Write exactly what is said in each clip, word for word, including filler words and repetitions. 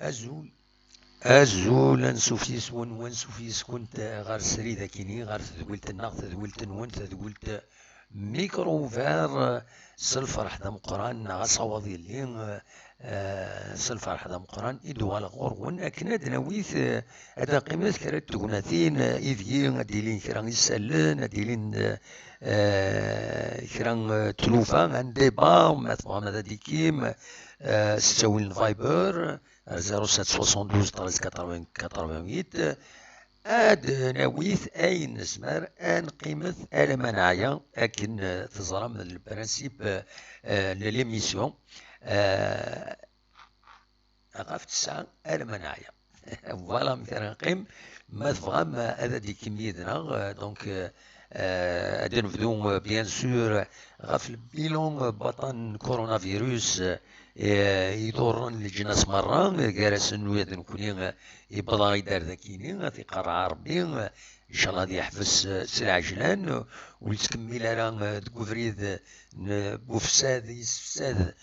Azul. Azul, ansuf yes-wen, wansuf yes-kent ɣer srid akini, ɣer tedwilt-nneɣ, tedwilt-nwen, tedwilt Micro Ouvert, s lferḥ d ameqqran, neɣ asawaḍ yelli, eh, s lferḥ d ameqqran i d-uɣaleɣ ɣur-wen, akken ad d-nawit, eh, ad d-nqimet kra n tegnatin, eh, ideg ad d-ilin kra n isallen, ad d-ilin, eh, eh, kra n tlufa, un débat, ma tebɣam ad d-ikim, eh, s ttawil n Viber, zéro sept soixante-douze treize quatre-vingts quatre-vingt-huit, ad d-nawit ayen nezmer, ad nqimet alamma neɛya, akken, eh, teẓram d lprinsip, eh, n l'émission, eh, ɣef tesɛa alamma neɛya. Voilà amek ara neqqim. Ma tebɣam, eh, ad d-ikim yid-neɣ, eh, donc, eh, eh, ad d-nebdu, eh, bien sûr, ɣef le bilan, eh, baṭan n coronavirus, eh, eh, iḍurren leǧnas merra, eh, gar-asen ula d nekkni, eh, yewweḍ-aɣ-d ar dakini, ad t-iqerreɛ Rebbi, eh, incallah ad yeḥbes, eh, s lɛejlan, eh, ur yettkemmil ara, eh, deg ubrid, eh, n ufsad, yessefsad,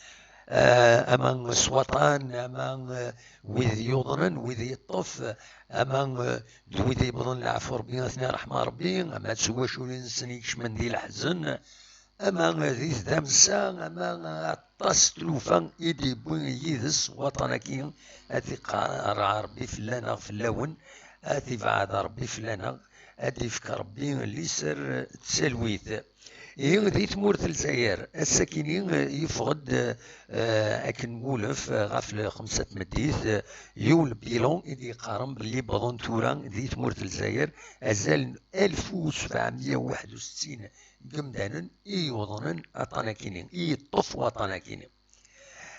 eh, ama s waṭan, ama, eh, wid yuḍnen, wid yeṭṭef, ama, eh, d wid yewwḍen leɛfu Rebbi, ad ten-iṛḥem Rebbi, ama d twaculin-nsen ikecmen di leḥzen, ama di tdamsa, ama aṭas n tlufa i d-yewwi yid-s waṭan-agi, ad t-iqerreɛ Rebbi fell-aneɣ, fell-awen, ad t-ibɛed Rebbi fell-aneɣ, ad d-ifk Rebbi liser d talwit. Ihi di tmurt n Lezzayer, ass-akini, eh, yeffeɣ-d, eh, akken nwulef, eh, ɣef lxemsa n tmeddit, eh, yiwen n bilan i d-yeqqaren belli wwḍen tura di tmurt n Lezzayer azal n alef u sebɛemya u waḥed u settin n yemdanen i yuḍnen aṭan-akini, i yeṭṭef waṭan-akini.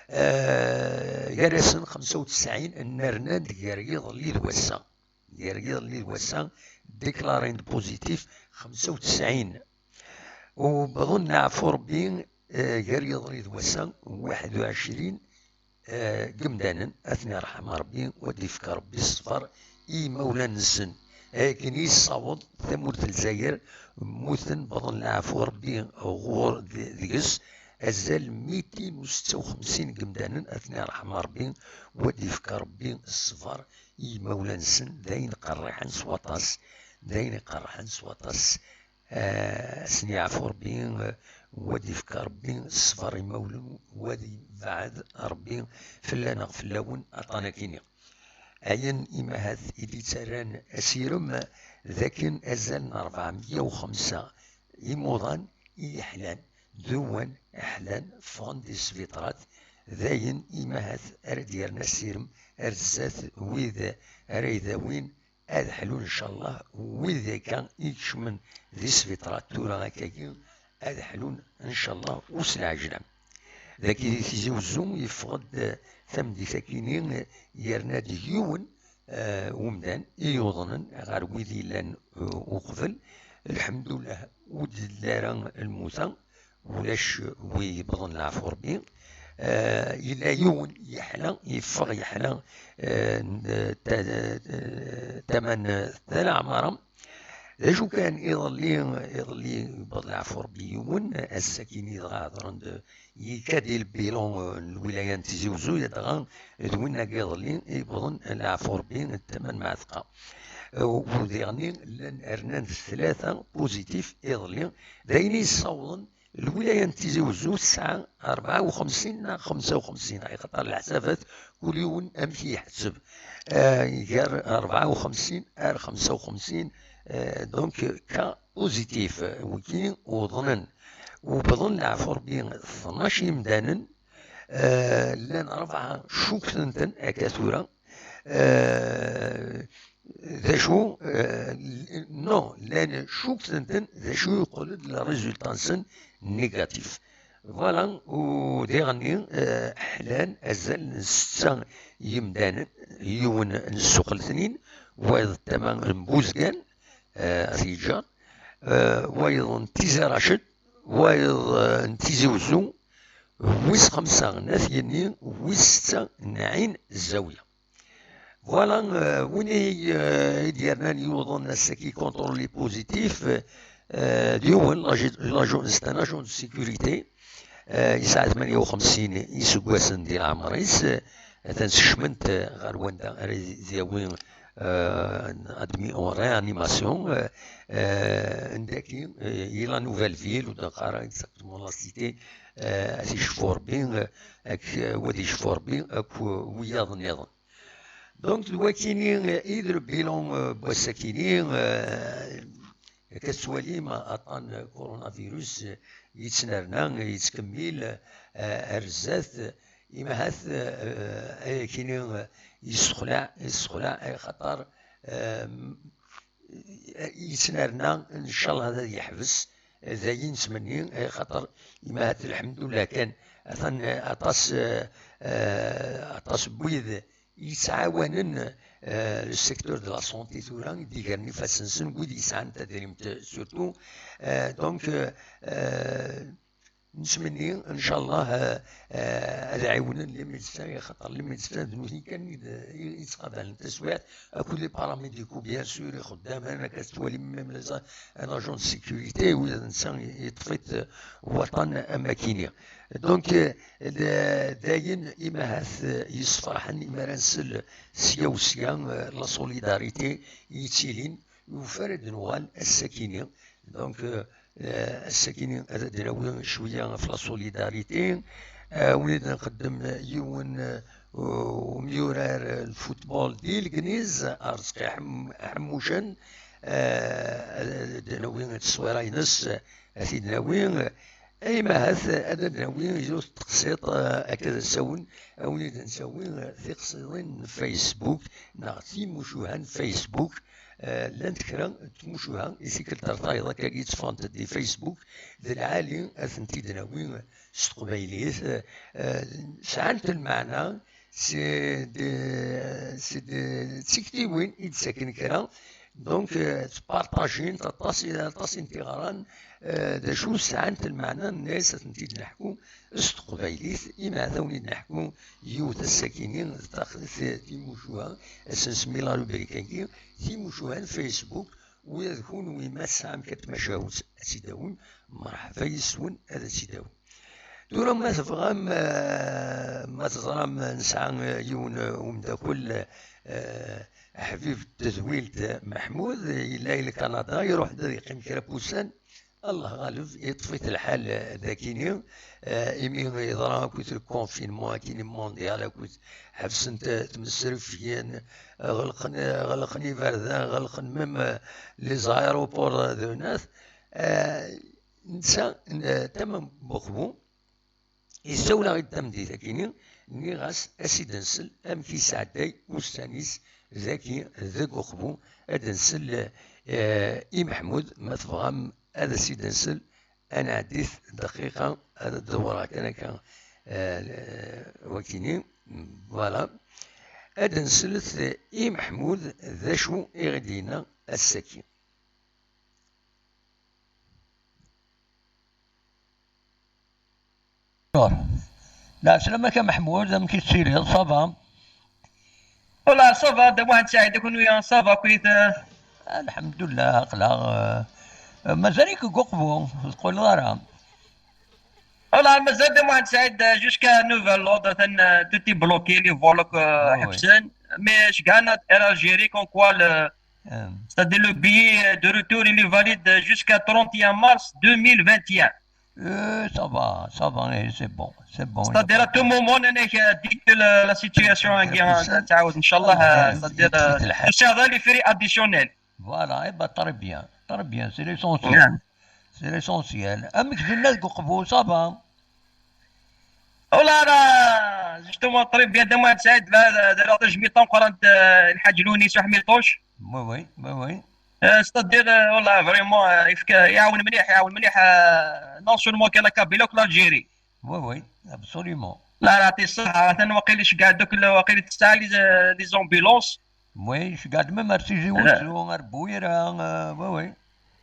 Eh, gar-asen xemsa u tesɛin nnernan-d gar yiḍelli d wass-a. Gar yiḍelli d wass-a, déclaré-d positif xemsa u tesɛin. Wwḍen leɛfu Rebbi, eh, gar yiḍelli d wass-a, waḥed u ɛecrin, eh, n yemdanen, ad ten-iṛḥem Rebbi, u ad d-ifk Rebbi ṣṣber i yimawlan-nsen. Akken i yessaweḍ tamurt n Lezzayer, mmuten, wwḍen leɛfu Rebbi ɣur d-, deg-s, azal n mitin u setta u xemsin n yemdanen, ad ten-iṛḥem Rebbi, u ad d-ifk Rebbi ṣṣber i yimawlan-nsen, d ayen iqerriḥen s waṭas, d ayen iqerriḥen s waṭas. Eh, ad sen-yeɛfu Rebbi, eh, u ad d-ifk Rebbi ṣṣber i yimawlan, u ad yebɛed Rebbi fell-aneɣ, fell-awen, aṭan-akini. Ayen imahat i d-yettarran asirem d akken azal n rebɛemya u xemsa imuḍan i yeḥlan, d uwan ḥlan, ffɣen di sbiṭrat, d ayen imahat ara d-yerren asirem ar zdat, wid ara idawin ad ḥlun, ncallah, wid akka ikecmen di sbiṭrat tura akkagi, ad ḥlun, ncallah, u s lɛejlan. Dagi di Tizi Wezzu yeffeɣ-d, eh, tameddit-akini, eh, yerna-d yiwen, eh, umdan i yuḍnen ɣer wid yellan, eh, uqbel. Lḥemdullah, ur d-telli ara lmuta, ulac wi yewwḍen leɛfu Rebbi. Eh, yella yiwen yeḥla, yeffeɣ yeḥla, eh, n-, ta-, ta-, tama n Tala Ɛmara. D acu kan, iḍelli, iḍelli yewweḍ leɛfu Rebbi yiwen, ass-akini dɣa hedren-d, yekka-d i lbilan, eh, n lwilaya n Tizi Wezzu, dɣa d winna iḍelli i yewwḍen leɛfu Rebbi d tama n Mɛatqa. Eh, u diɣenni llan rnan-d tlata positif iḍelli, d ayen i yessawḍen lwilaya n Tizi Wezzu tesɛa rebɛa u xemsin neɣ xemsa u xemsin, axaṭer leḥsabat kul yiwen amek i iḥesseb. Eh, gar rebɛa u xemsin ar xemsa u xemsin, eh, donc, cas positif, eh, wigi uḍnen. Wwḍen leɛfu Rebbi tnac imdanen, eh, llan rebɛa cukkten-ten akka tura. Eh, d acu, eh, non, llan cukkten-ten, d acu yeqqel-d le résultat-nsen négatif. Voilà, u diɣenni, eh, ḥlan azal n setta yimdanen, yiwen n Ssuq Letnin, wayeḍ n tama n Buzgan, eh, ad t-yeǧǧer, eh, wayeḍ n Tizi Raced, wayeḍ, eh, n Tizi Wezzu, wis xemsa n At Yenni, wis setta n Ɛin Zawiya. Voilà, euh, win i, euh, i d-yernan yuḍen ass-agi contrôlé positif, euh, d yiwen, l'agi-, l'agent, c'est un agent de sécurité, euh, yesɛa tmanya u xemsin iseggasen di leɛmer-is, euh, atan sekcmen-t ɣer wanda ara d-yawi, euh, admi en réanimation, euh, euh, n daki, euh, i la Nouvelle Ville, ou d neqqar exactement la cité, euh, ad iceffu Rebbi, euh, ak, euh, wad iceffu Rebbi, ak, euh, wiyaḍ nniḍen. Donc, d wakini, euh, i d le bilan, euh, n wass-akini, euh, akka tettwalim aṭṭan coronavirus, euh, yettnerna, yettkemmil, euh, ar zdat, imahat, euh, ayakini, euh, yessexlaɛ, yessexlaɛ, axaṭer, euh, yettnerna, ncallah ad yeḥbes, d ayen nettmenni, axaṭer imahat lḥemdullah kan, atan, euh, aṭas, euh, euh, aṭas n wid yettɛawanen, euh, le secteur de la santé tura, i d-igren ifassen-nsen, wid yesɛan tadrimt surtout. Euh, donc, euh, euh, nettmenni, ncallah, euh, euh, ad ɛiwnen les médecins, axaṭer les médecins d nutni kan i d-, i yettqabalen taswiɛt, akked les paramédicaux, bien sûr, ixeddamen, akka tettwalim même les a-, un agent de sécurité, ula d netta yeṭṭef-it, euh, waṭan am akini. Donc, euh, d-, d ayen imahat, euh, yessefraḥen imi ara nsel sya u sya, euh, la solidarité yettilin, yufa ara d-nuɣal ass-akini. Donc, euh, euh, ass-akini ad d-nawi cwiya ɣef la solidarité. Euh, wid nqeddem yiwen, euh, umyurar n football di Legniz, Arezqi Ḥem-, Ḥemmucen, euh, ad d-nawi tteswira-ines, ad t-id-nawi. Ay mahat ad d-nawi yiwet teqsiṭ, eh, akka d asawen, a win i d-nsawi, eh, tiqsiḍin n Facebook neɣ timucuha n Facebook, eh, llant kra n tmucuha i tikkelt ar tayeḍ akka i tteffɣent di Facebook, d lɛali ad tent-id-nawi s teqbaylit, eh, eh, sɛant lmeɛna, c'est des, c'est des, d tiktiwin i d-ttaken kra. Donc, euh, ttpartajint aṭas, aṭas n tiɣran, euh, d acu sɛant lmeɛna-nnes, ad tent-id-neḥku s teqbaylit, imi ad awen-id-neḥku yiwet ass-akini, tax-, ti-, timucuha, ad s-nsemmi la rubrique-agi, timucuha n Facebook, ula d kunwi ma tesɛam kan tmacahut ad tt-id-awim, merḥba yes-wen ad tt-id-awim. Tura ma tebɣam, eh, ma teẓram nesɛa, eh, yiwen, eh, umeddakel, eh, Ḥbib n tedwilt, eh, Meḥmud, eh, yella i Lkanada, iruḥ-d ad yeqqim kra n wussan. Allah ɣaleb, yeṭṭef-it lḥal, eh, dakini, eh, imi yeḍra akked le confinement akini mondial, akked ḥebsent, eh, tmesrifyin, eh, ɣelqen, eh, ɣelqen iberdan, ɣelqen même, eh, les aéroports, eh, de Nat. Eh, Netta, n-, tama n Buqbu, yessawel-aɣ-id tameddit-akini, nniɣ-as, as-id-nsel amek yesɛedday ussan-is dagi deg Uqbu, ad nsel, eh, i Meḥmud, ma tebɣam ad as-id-nsel, ad nɛeddi-t dqiqa, ad d-ḍewreɣ kan akka, eh, wakini, voilà. Ad nslet i Meḥmud d acu i ɣ-d-yenna ass-agi. Lɛeslama-k a Meḥmud, amek i tettiliḍ, ça va? Voilà, ça va, Dda Muḥend Saɛid, kunwi, ça va, kwit, euh? Lḥemdullah, aql-aɣ, euh, mazal-ik deg Uqbu, ur teqquleḍ ara. Voilà, mazal Dda Muḥend Saɛid, euh, jusqu'à nouvel ordre, atan, euh, tout est bloqué, les vols, euh, ḥebsen. Mais je gagne à l'Algérie, comme quoi le, c'est-à-dire le billet de retour, il est valide jusqu'à trente et un mars deux mille vingt et un. Euh, ça va, ça va, eh, c'est bon, c'est bon. C'est-à-dire à tout moment, on est, euh, dit que la, la situation, euh, تعاود, Inch'Allah, euh, c'est-à-dire, euh, c'est les frais additionnels. Voilà, eh ben, très bien, très bien, c'est l'essentiel. C'est l'essentiel. Amek dinna deg Uqbu, ça va? Voilà, justement, très bien, Dda Muḥend Saɛid, la, la, la, je m'étends encore, euh, الحاج لوني سوح ميطوش. Oui, oui, oui, oui. Euh, c'est-à-dire, euh, والله vraiment, euh, يفك-، يعاون مليح، يعاون مليح, euh, non seulement كان la Kabylie, que l'Algérie. Oui, oui, absolument. الله يعطيه الصحة، أنا واقيلا قاعد دوك ال-، واقيلا تسعة les, les ambulances. Oui, je garde même à Tizi Ouzou, à Bouira, euh, oui,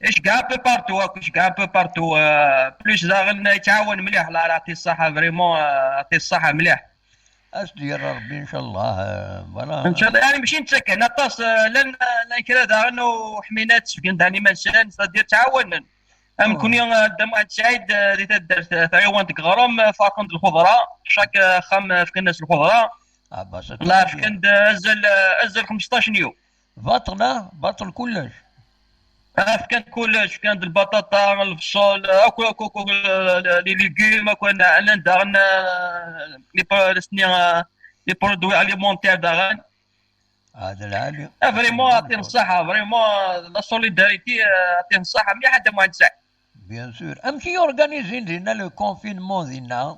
oui. Je gagne un peu partout, je gagne un peu partout, euh, plus داغن يتعاون مليح، الله يعطيه الصحة، vraiment, euh, يعطيه الصحة مليح. As-d-yerr Rebbi, Inch'Allah, euh, voilà. Inch'Allah, يعني ماشي نتسكن، aṭas, euh, لان، لان كذا داغن وحمينات سكن داني منسان، c'est-à-dire تعاونن. أم كوني، آه، Dda Muḥend Saɛid, euh, di taddart, euh, taɣiwant n Ɣrum, euh, faqen-d lxeḍra, chaque, euh, axxam, euh, fkan-as lxeḍra. Ah, bah, c'est très bien. Fkan-d azal, azal xmesṭac n yum. Baṭel, ah, baṭel kullec. Ah, fkan-d kullec, fkan-d lbaṭaṭa, lefṣel, akk, akk, akk, akk, les légumes, akk, ɛnan daɣen, euh, les pro-, les, euh, les produits alimentaires daɣen. Ah, d lɛali. Ah, vraiment, ɛṭin ṣṣeḥḥa, vraiment, la solidarité, euh, ɛṭin ṣṣeḥḥa mliḥ a Dda Muḥend Saɛid. Bien sûr. Amek i organizin dinna le confinement dinna?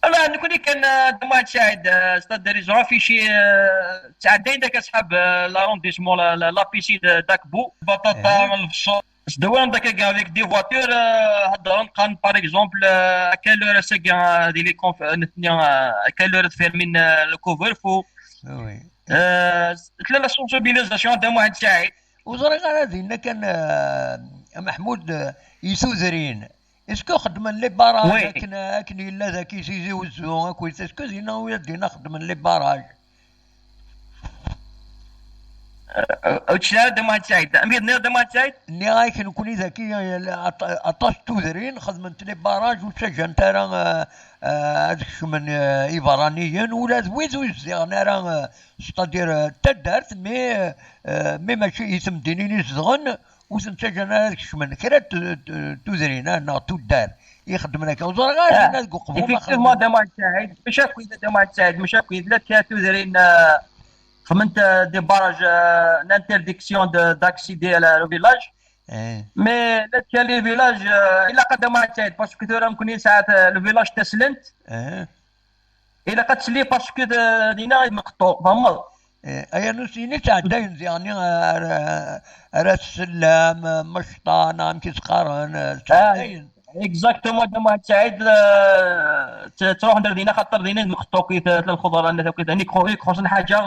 Ala, nekkni kan, euh, Dda Muḥend Saɛid, euh, c'est-à-dire, ils ont affiché, euh, ttɛeddayen dak asḥab, euh, l'arrondissement, la, la, la piscine, euh, d'Akbou, baṭaṭa, eh, lefṣel. Sdewren dak-agi avec des voitures, euh, heddren, qqaren, par exemple, euh, à quelle heure ass-agi, euh, ad ili conf-, euh, nutni, euh, à quelle heure ad fermin, euh, le couvre-feu. Oui. Euh, tella la sensibilisation a Dda Muḥend Saɛid. Ur ẓriɣ ara dinna kan, euh, a Maḥmud, euh, i tudrin. Est-ce que xeddmen les barrages, oui, akken, akken yella daki Tizi Wezzu, akkit, est-ce que dinna, ula dinna xeddmen les barrages? Ur ččiɣ ara Dda Muḥend Saɛid. Amek i d-tenniḍ Dda Muḥend Saɛid? Nniɣ-ak nekkni daki, aṭ-, aṭas n tudrin xedment les barrages, ur ttaǧǧant ara, euh, euh, ad kecmen, euh, iberraniyen, ula d wid ur zdiɣen ara, euh, c'est-à-dire, euh, taddart, mais, euh, euh, mais mačči i temdinin i zedɣen, ur ten-ttaǧǧan ara ad kecmen. Kra n t-, t-, tudrin, ah, neɣ tuddar i xeddmen akka. Ur ẓriɣ ara dinna deg uqbum. Effectivement, Dda Muḥend Saɛid, mačči akk d Dda Muḥend Saɛid, mačči akk d, llant kra tudrin, euh, xedment, euh, des barrages, euh, en interdiction de, d'accéder à la, au village. Eh. Mais llant kra les villages, euh, ilaq a Dda Muḥend Saɛid, parce que tura nekkni nesɛa, euh, le village Taslent. Eh. Ilaq ad tselli parce que d-, dinna i d-nqeṭṭu, tfehmeḍ? Eh, aya n usini ttɛeddayen diɣen ar, ar At Sellam, Mecṭa, neɣ amek i s-qqaren, eh, ttɛeddayen. Exactement, Dda Muḥend Saɛid, eh, tt-, ttruḥen ar dinna, xaṭer dinna i d-nqeṭṭu akkit, eh, lxeḍra-nni akkit, ayen ixu-, ixuṣṣen ḥaǧa,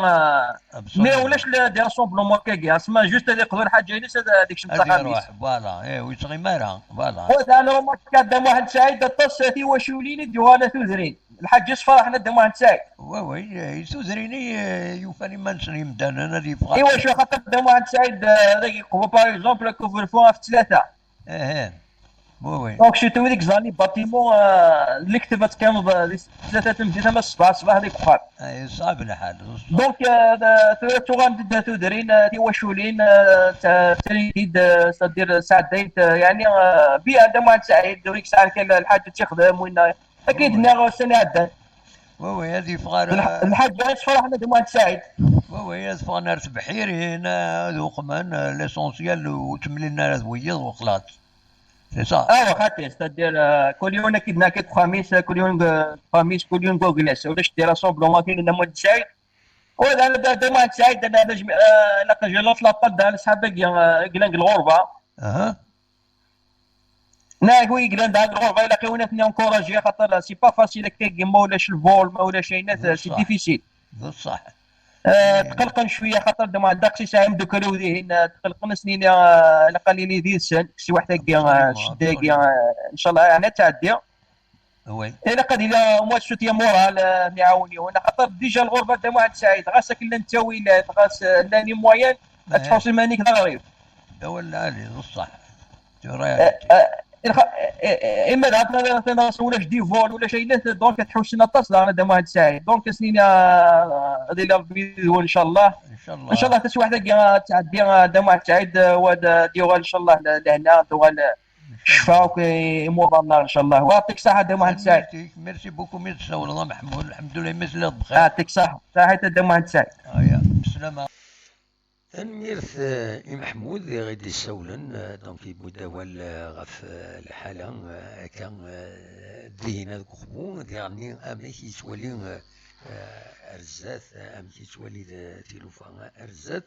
eh, mais ulac le, des rassemblements akkagi, asma juste ad iqḍu lḥaǧa-ines, ad, ad ikcem s axxam-is. Voilà, eh, ur yettɣimi ara, voilà. Wa d ayen remarqué Dda Muḥend Saɛid, aṭas tiwaculin i d-yuɣalen tudrin. Lḥaǧa yessefraḥen a Dda Muḥend Saɛid. Oui, oui, i tudrin i, eh, yufan iman-nsen yemdanen ad yeffeɣ. Iwacu? Axaṭer Dda Muḥend Saɛid, eh, ad ak-yeqbu, par exemple, couvre-feu ɣef ttlata. Ih, ih. Oui, oui. Donc, surtout wid i yeẓran les bâtiments, eh, lekdeb ad tekkaneḍ, eh, di ttlata tameddit ama ṣṣbeḥ, ṣṣbeḥ deg uxxam. Eh, yeṣɛeb lḥal. Donc, eh, d-, tura tuɣal-d tudrin, eh, tiwaculin, eh, tt-, ttarint-id, eh, c'est-à-dire, sɛeddayent, eh, yeɛni, eh, bi a Dda Muḥend Saɛid, win yesɛan kan lḥaǧa ad tt-ixdem, win Akken i d-nniɣ ussan iɛeddan. Wawi, ad yeffeɣ ar, d lḥ-, d lḥaǧa i yessefraḥen a Dda Muḥend Saɛid. Wawi, ad ffɣen ar tebḥirin, ad uqmen, l'essentiel ur ttemlilin ara d wiyiḍ, u xlaṣ. C'est ça. Ah, xaṭi, c'est-à-dire, euh, kul yiwen ad k-id-naki deg uxxam-is, kul yiwen deg uxxam-is, kul yiwen deg uglas. Ulac des rassemblements akken i d-yenna Muḥend Saɛid. Ula d, d, d Muḥend Saɛid, d, d, d, euh, ilaq ad jlant l'appel d leṣḥab-agi, euh, i yellan deg lɣerba. Aha. Neɣ wid yellan daɣ deg lɣerba, ilaq i win ad ten-encourager, xaṭer c'est pas facile akka, ma ulac lvol, ma ulac ayen, c'est difficile. D ṣṣeḥ. Euh, tqelqen cwiya, xaṭer d Muḥend, daqs yesɛa imeddukal-iw dihin, euh, tqelqen, asen-ini, euh, ilaq ad nili did-sen, taswiɛt-agi, euh, ccedda-agi, euh, ncallah, yeɛni ad tɛeddi. Oui. Ilaq ad yili au moins soutien moral, euh, ad iɛawen yiwen. Axaṭer déjà lɣerba d Muḥend Saɛid, ɣas akken llan ttawilat, ɣas, euh, llan i moyens, ad tḥuṣ iman-ik d aɣrib. D awal lɛali, d ṣṣeḥ. Tu as raison. Eh, eh, ilaq, eh, eh, ima daɣ ulac des vols, ulac ayen, donc ad tḥussen aṭas daɣen a Dda Muḥend Saɛid. Donc, asen-ini, euh, ad yili Rebbi yid-wen, ncallah. Ncallah. Ncallah, taswiɛt-agi ad tɛeddi, euh, Dda Muḥend Saɛid, euh, u ad, euh, d-yuɣal, ncallah, le-, lehna, ad tuɣal, euh, ccfa akk i imuḍan-nneɣ, ncallah. Wa, yeɛṭik ṣṣeḥḥa a Dda Muḥend Saɛid. Merci, merci beaucoup mi d-tsawleḍ a Meḥmud. Lḥemdullah, imi telliḍ bxir. Yeɛṭik ṣṣeḥḥa. Ṣaḥit a Dda Muḥend Saɛid. Aya, bslama. Tanemmirt, eh, i Meḥmud i ɣ-d-issawlen, eh, donc yewwi-d awal, eh, ɣef, eh, lḥala, eh, akka, eh, dihin deg uqbu, diɣenni amek yettwali, eh, eh, ar zdat, eh, amek yettwali d, tilufa ar zdat.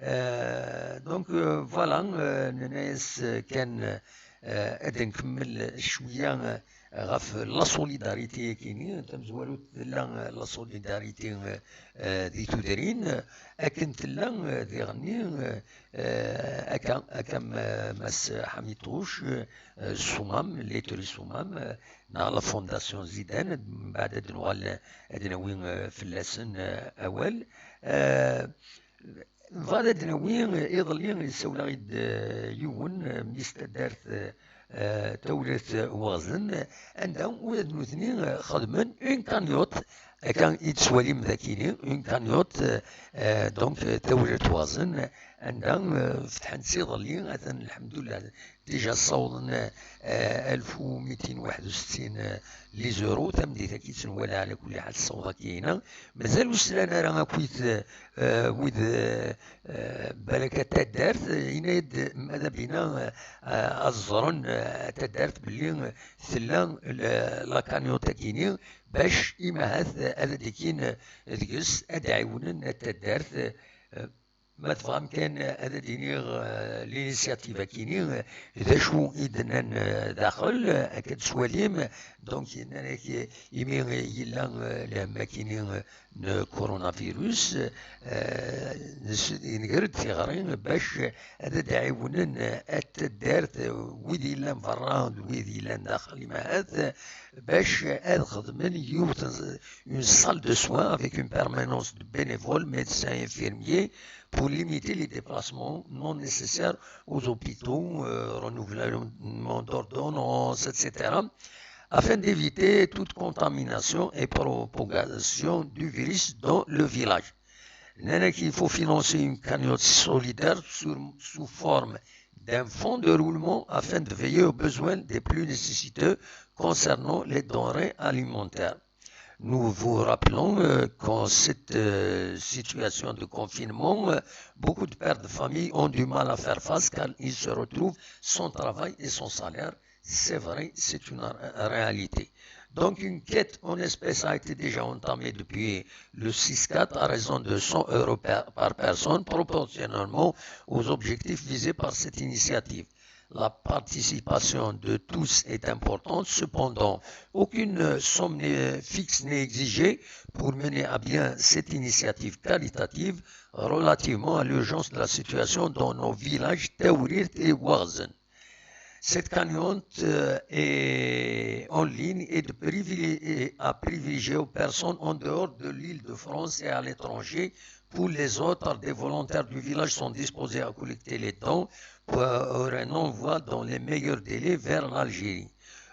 Euh, donc, euh, voilà, euh, nenna-yas, euh, kan, euh, ad nkemmel cwiya, euh, ɣef la solidarité-agi-ni, tamezwarut tella, euh, la solidarité, euh, euh, di tudrin, euh, akken tella, euh, diɣenni, euh, euh, akka, akka, euh, Mass Ḥamid Touche, euh, euh, Soumam, Laiterie Soumam, euh, neɣ la Fondation Zidane, mbeɛd ad nuɣal, euh, ad nawi, euh, fell-asen, euh, awal. Euh, Bɣiɣ ad d-nawi, eh, iḍelli, yessawel-aɣ-id, eh, yiwen, eh, mmi-s n taddart, eh, euh, Tawrirt Waɣzen, anda ula d nutni, euh, xedmen une cagnotte, akka i tettwalim dagini, une cagnotte, euh, donc, euh, Tawrirt Waɣzen, anda, euh, fetḥen-tt iḍelli, atan, lḥemdullah, déjà ssawḍen, euh, alef u mitin waḥed u settin, euh, les euros, tameddit-agi ttnwala ɛla kulli ḥal tessaweḍ akka-ina. Mazal ur slan ara akkit, euh, wid, euh, euh, balak at taddart, euh, yenna-yad ma d abina, euh, euh, ad ẓren, euh, at taddart belli, euh, tella la, la cagnotte-agi-ni, bac imahat, euh, ad d-ikkin, euh, deg-s, ad d-ɛiwnen at taddart, euh, ma tebɣam kan, euh, ad d-iniɣ, euh, l'initiative-agi-ni, euh, d acu i d-nnan, euh, daxel, euh, akka d-twalim, donc yenna-ak, euh, imi, euh, yella, euh, lhemm-agi-ni, euh, n coronavirus, euh, nes-, nger-d tiɣri bac ad d-ɛiwnen, euh, at taddart, euh, wid yellan berra d wid yellan daxel imahat, bac ad xedmen yiwet n, une salle de soins avec une permanence de bénévoles, médecins, infirmiers, pour limiter les déplacements non nécessaires aux hôpitaux, euh, renouvellement d'ordonnances, et cetera, afin d'éviter toute contamination et propagation du virus dans le village. Nana qu'il faut financer une cagnotte solidaire sous, sous forme d'un fonds de roulement afin de veiller aux besoins des plus nécessiteux concernant les denrées alimentaires. Nous vous rappelons, euh, qu'en cette, euh, situation de confinement, euh, beaucoup de pères de famille ont du mal à faire face car ils se retrouvent sans travail et sans salaire. C'est vrai, c'est une ré-, réalité. Donc, une quête en espèces a été déjà entamée depuis le six quatre à raison de cent euros par, par personne, proportionnellement aux objectifs visés par cette initiative. La participation de tous est importante. Cependant, aucune somme n'est, fixe n'est exigée pour mener à bien cette initiative caritative relativement à l'urgence de la situation dans nos villages Tawrirt et Waɣzen. Cette cagnotte, euh, est en ligne et de privilé-, et à privilégier aux personnes en dehors de l'Île-de-France et à l'étranger. Pour les autres, des volontaires du village sont disposés à collecter les dons pour, euh, un envoi dans les meilleurs délais vers l'Algérie.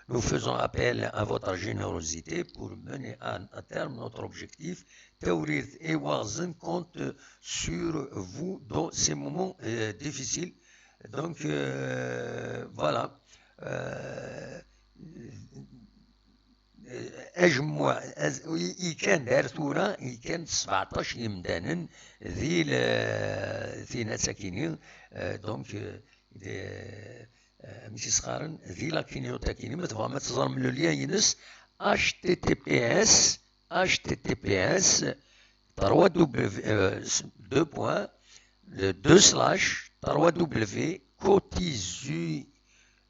Nous faisons appel à votre générosité pour mener à, à terme notre objectif. Tawrirt et Waɣzen compte sur vous dans ces moments, euh, difficiles. Donc, euh, voilà. Euh, ajemmuɛ, az-, i-, ikan d ar tura, ikan d sbeɛṭac yimdanen di le-, tinat akini, euh, donc, euh, di, euh, amek i s-qqaren, di la cagnotte akini, ma tebɣam ad teẓrem le lien-ines, H T T P S, H T T P S, trois W, euh, deux points, euh, deux slash, trois W, cotizu-,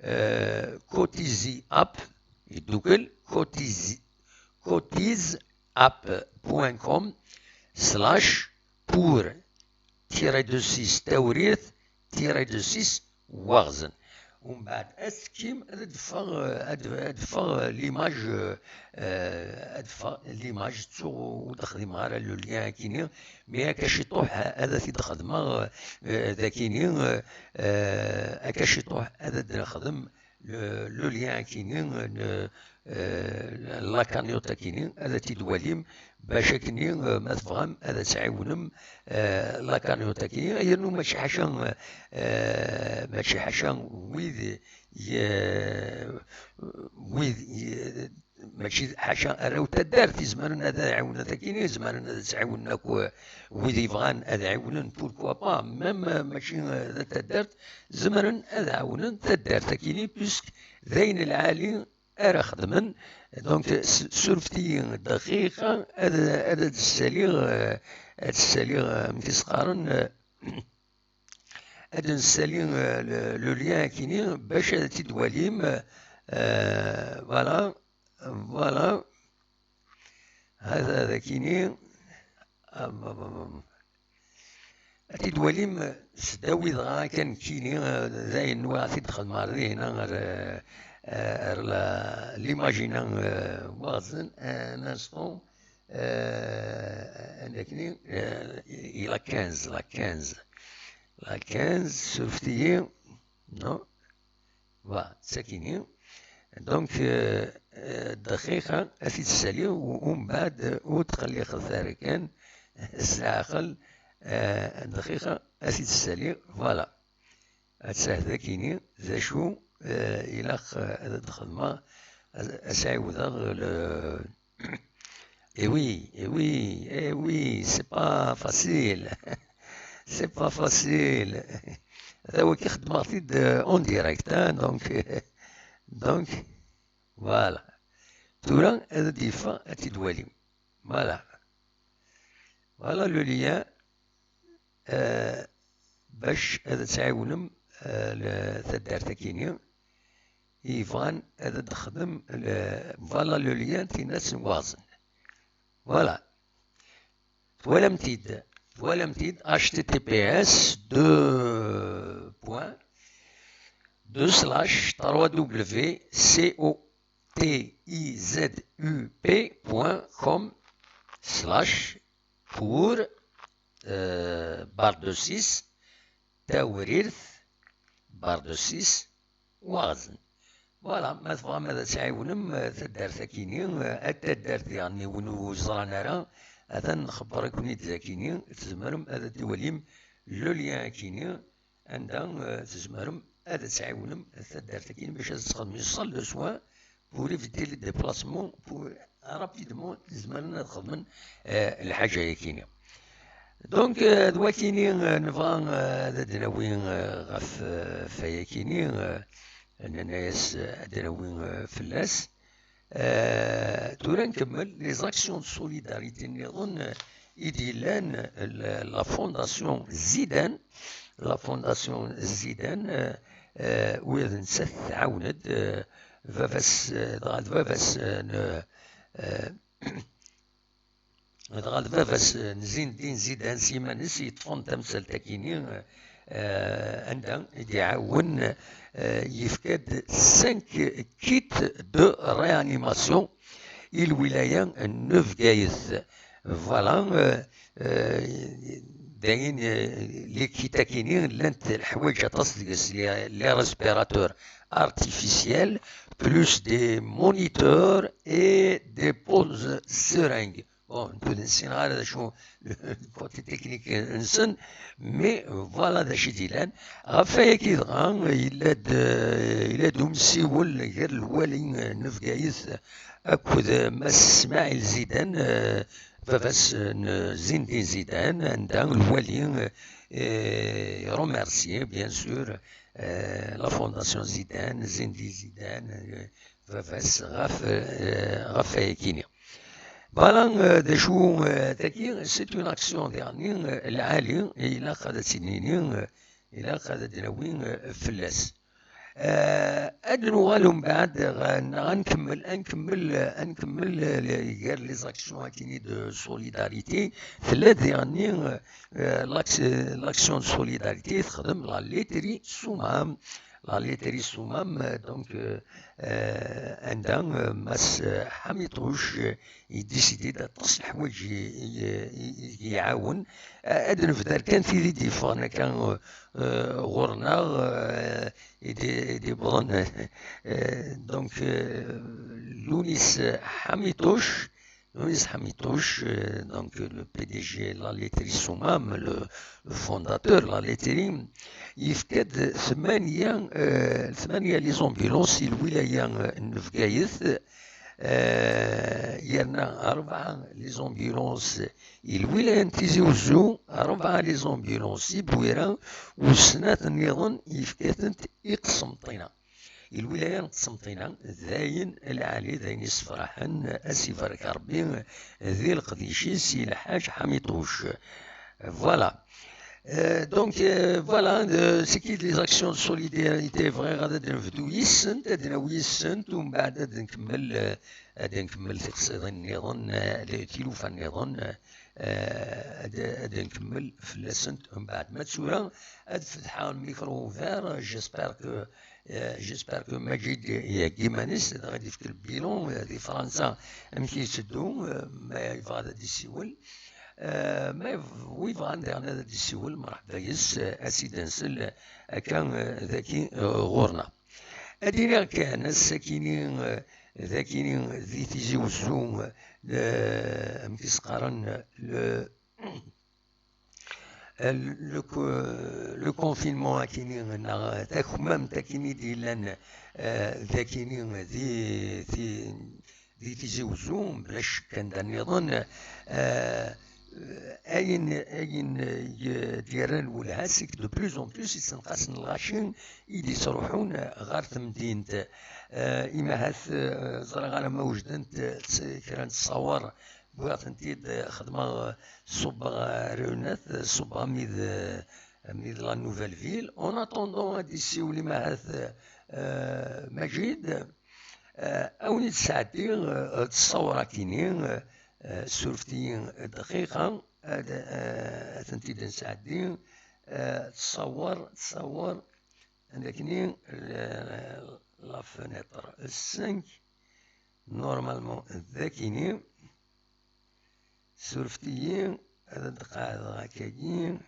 euh, cotiziapp, et Google, cotizi-, cotiziapp point com slash pour tiret deux six Tawrirt, tiret deux six Waɣzen. Umbeɛd ad tekkim, ad d-ffeɣ, ad, ad d-ffeɣ l'image, euh, ad d-ffeɣ l'image, ttuɣ ur d-xdimeɣ ara le lien akini, mais akka ciṭuḥ ad t-id-xedmeɣ, euh, dakini, euh, akka ciṭuḥ ad d-nexdem le, le lien akini, euh, euh, la cagnotte akini, ad t-id-walim, bac akini, euh, ma tebɣam ad tɛiwnem, euh, la cagnotte akini, yernu mačči ḥaca, euh, mačči ḥaca wid, ye-, wid, ye-, mačči ḥaca arraw n taddart, izemren ad ɛiwnen akini, izemren ad ttɛiwnen akk, euh, wid yebɣan ad ɛiwnen, pourquoi pas, même, euh, mačči, euh, d taddart, zemren ad ɛawnen taddart akini, puisque d ayen lɛali ara xedmen. Donc, s-, surfet-iyi dqiqa, ad, ad, ad ssaliɣ, euh, ad ssaliɣ, euh, amek i s-qqaren, euh, ad nessali, euh, le, le lien akini, bac ad t-id-walim, euh, voilà, voilà. Hada d akini. Am, am, am, am. Ad t-id-walim s ddaw-i dɣa akken nekkini, eh, d ayen nwiɣ ad t-id-xedmeɣ ar dihin, ar, eh, ar la, l'image-ina, eh, Waɣzen, un instant, eh, anda akni, eh, i la quinze, la quinze. La quinze, surfet-iyi, non? Voilà, d takini. Donc, euh, euh, dqiqa, ad t-id-ssaliɣ, u, umbeɛd, euh, ur tqelliqet ara kan, s leɛqel, euh, dqiqa, ad t-id-ssaliɣ, voilà. Ad tsah dakini, d acu, euh, ilaq, euh, ad d-xedmeɣ, ad, ad s-ɛiwdeɣ le, Eh oui, eh oui, eh oui, c'est pas facile. C'est pas facile. Ata wagi xeddmeɣ-t-id, euh, en direct, hein, donc, donc, voilà. Tura ad d-yeffeɣ, ad t-id-walim. Voilà. Voilà le lien. Euh, bac ad tɛiwnem, euh, le, taddart-akini yebɣan ad d-texdem le, voilà le lien, tinna n Waɣzen. Voilà. Twalam-t-id. Twalam-t-id, H T T P S deux points deux slash trois W C O T I Z U P point com slash pour, euh, barre de six, tawrirt, barre de six, Waɣzen. Voilà, ma tebɣam ad tɛiwnem, euh, taddart-akini, euh, ad taddart diɣen i win ur ẓran ara, atan nxebber-iken-id dakini, tzemrem ad d-twalim le lien akini, anda, euh, tzemrem ad tɛiwnem taddart-akini bac ad txedmem salle de soins pour éviter les déplacements, pour rapidement zemren ad xedmen, euh, lḥaǧa-yakini. Donc, euh, d wakini, euh, nebɣa, euh, ad d-nawi, euh, ɣef, euh, ɣef wayakini, euh, nnan-as, euh, ad d-nawi, euh, fell-as. Euh, tura nkemmel les actions de solidarité nniḍen, euh, i d-yellan, euh, la, la fondation Zidane, la fondation Zidane, euh, euh, wid nettat tɛawen-d, euh, baba-s, euh, dɣa d baba-s, euh, n, euh, dɣa d baba-s, euh, n Zindin Zidane s yiman-is yeṭṭfen tamsalt-akini, euh, anda i d-iɛawen, euh, yefka-d cinq kits de réanimation i lwilaya n Bgayet. Voilà, euh, euh, dayen, euh, les kits-akini llant leḥwayeǧ aṭas deg-s, les, les respirateurs artificiels, plus des moniteurs et des pompes seringues. Bon, nekk ur ssineɣ ara d acu le côté technique nsen, mais, euh, voilà d acu i d-yellan. Ɣef wayagi dɣa, yella-d, euh, yella-d umsiwel gar lwali, euh, n Bgayet akked, euh, Mass Smaɛil Zidane, euh, baba-s, euh, n Zindin Zidane, anda lwali, euh, euh, remercie, bien sûr, euh, la fondation Zidane, Zindin Zidane, euh, baba-s ɣef, euh, ɣef wayakini. Voilà, euh, d acu, euh, tagi, c'est une action, diɣen, euh, lɛali, ilaq ad tt-id-nini, euh, ilaq ad d-nawi, euh, fell-as. Euh, ad nuɣal umbeɛd, euh, neɣ ad nkemmel, ad nkemmel, euh, ad nkemmel, euh, gar les actions akini de solidarité. Tella diɣen, euh, euh, l'ac-, l'action de solidarité texdem la laiterie Soumam. La laiterie Soumam, euh, donc, euh, euh, anda, euh, Mass, euh, Ḥamituc, euh, yedisidi-d aṭas n leḥwayeǧ i, i, i, i iɛawen. Euh, ad nebder kan tid i d-yeffɣen akka, euh, euh, ɣur-neɣ, euh, i d-, i d-yewwḍen, euh, donc, euh, Lounis Ḥamituc, Lounis Ḥamituc, euh, donc le P D G la laiterie Soumam, le, le fondateur la laiterie, yefka-d tmanya, euh, tmanya les ambulances i lwilaya, euh, n Bgayet, euh, yerna rebɛa les ambulances i lwilaya n Tizi Uzzu, rebɛa les ambulances i Bwira, u snat nniḍen yefka-tent i Qsenṭina. I lwilaya n Qsenṭina, d ayen lɛali, d ayen yessefraḥen, ad s-ibarek Rebbi di leqdic-is i Lḥaǧ Ḥamituc. Voilà. Euh, donc, euh, voilà, euh, c'est qui les actions de solidarité, bɣiɣ ad d-nebdu yis-sent, ad d-nawi yis-sent, umbeɛd ad nkemmel, euh, ad nkemmel tiqsiḍin nniḍen, euh, tilufa nniḍen, euh, ad, ad nkemmel fell-asent umbeɛd. Ma d tura, ad fetḥeɣ le micro ouvert, j'espère que Euh, j'espère que Majid iheggi iman-is, dɣa ad d-ifk le bilan, euh, di Fransa amek i yetteddu, euh, ma yebɣa ad d-isiwel. Euh, ma yeb-, wi yebɣan daɣen ad d-isiwel, mṛeḥba yes, euh, ad s-id-nsel, euh, akka, euh, daki, euh, ɣur-neɣ. Ad iniɣ kan, ass-akini, eh, d akini, di Tizi Wezzu, eh, amek i s-qqaren, le, eh, le co-, le confinement akini, neɣ takmamt akini d-yellan, eh, d akini di, di, di Tizi Wezzu, mebla ccek anda nniḍen, eh, ayen, ayen i d-yerran lwelha, c'est que de plus en plus isenqasen n lɣaci i d-yettruḥun ɣer temdint. Eh, imahat, eh, ẓriɣ ara ma wejdent, eh, ts-, kra n ttṣawer, wwiɣ-tent-id, eh, xedmeɣ, eh, ṣubbeɣ, eh, rrunat, eh, ṣubbeɣ mid, eh, mid la Nouvelle Ville. En attendant, ad d-issiwel imahat, eh, Majid. Eh, a wen-id-sɛeddiɣ, eh, ttṣawra-kini, eh, surfet-iyi dqiqa, ad, eh, ad tent-id-nesɛeddi. Eh, ttṣawar, ttṣawar, anda-kini, eh, la fenêtre cinq, normalement, d akini. Surfet-iyi, ad d-qeɛdeɣ akkagi.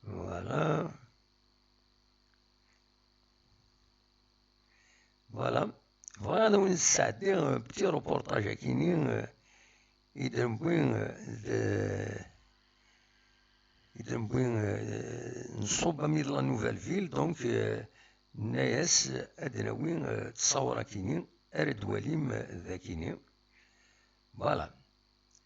Voilà. Voilà. Bɣiɣ ad wen-sɛeddiɣ un petit reportage akini, euh, i d-newwi, euh, d, i d-newwi, euh, nṣubb ami d la Nouvelle Ville, donc, euh, nenna-yas ad d-nawi, euh, ttṣawra akini, ara d-twalim, euh, d akini. Voilà.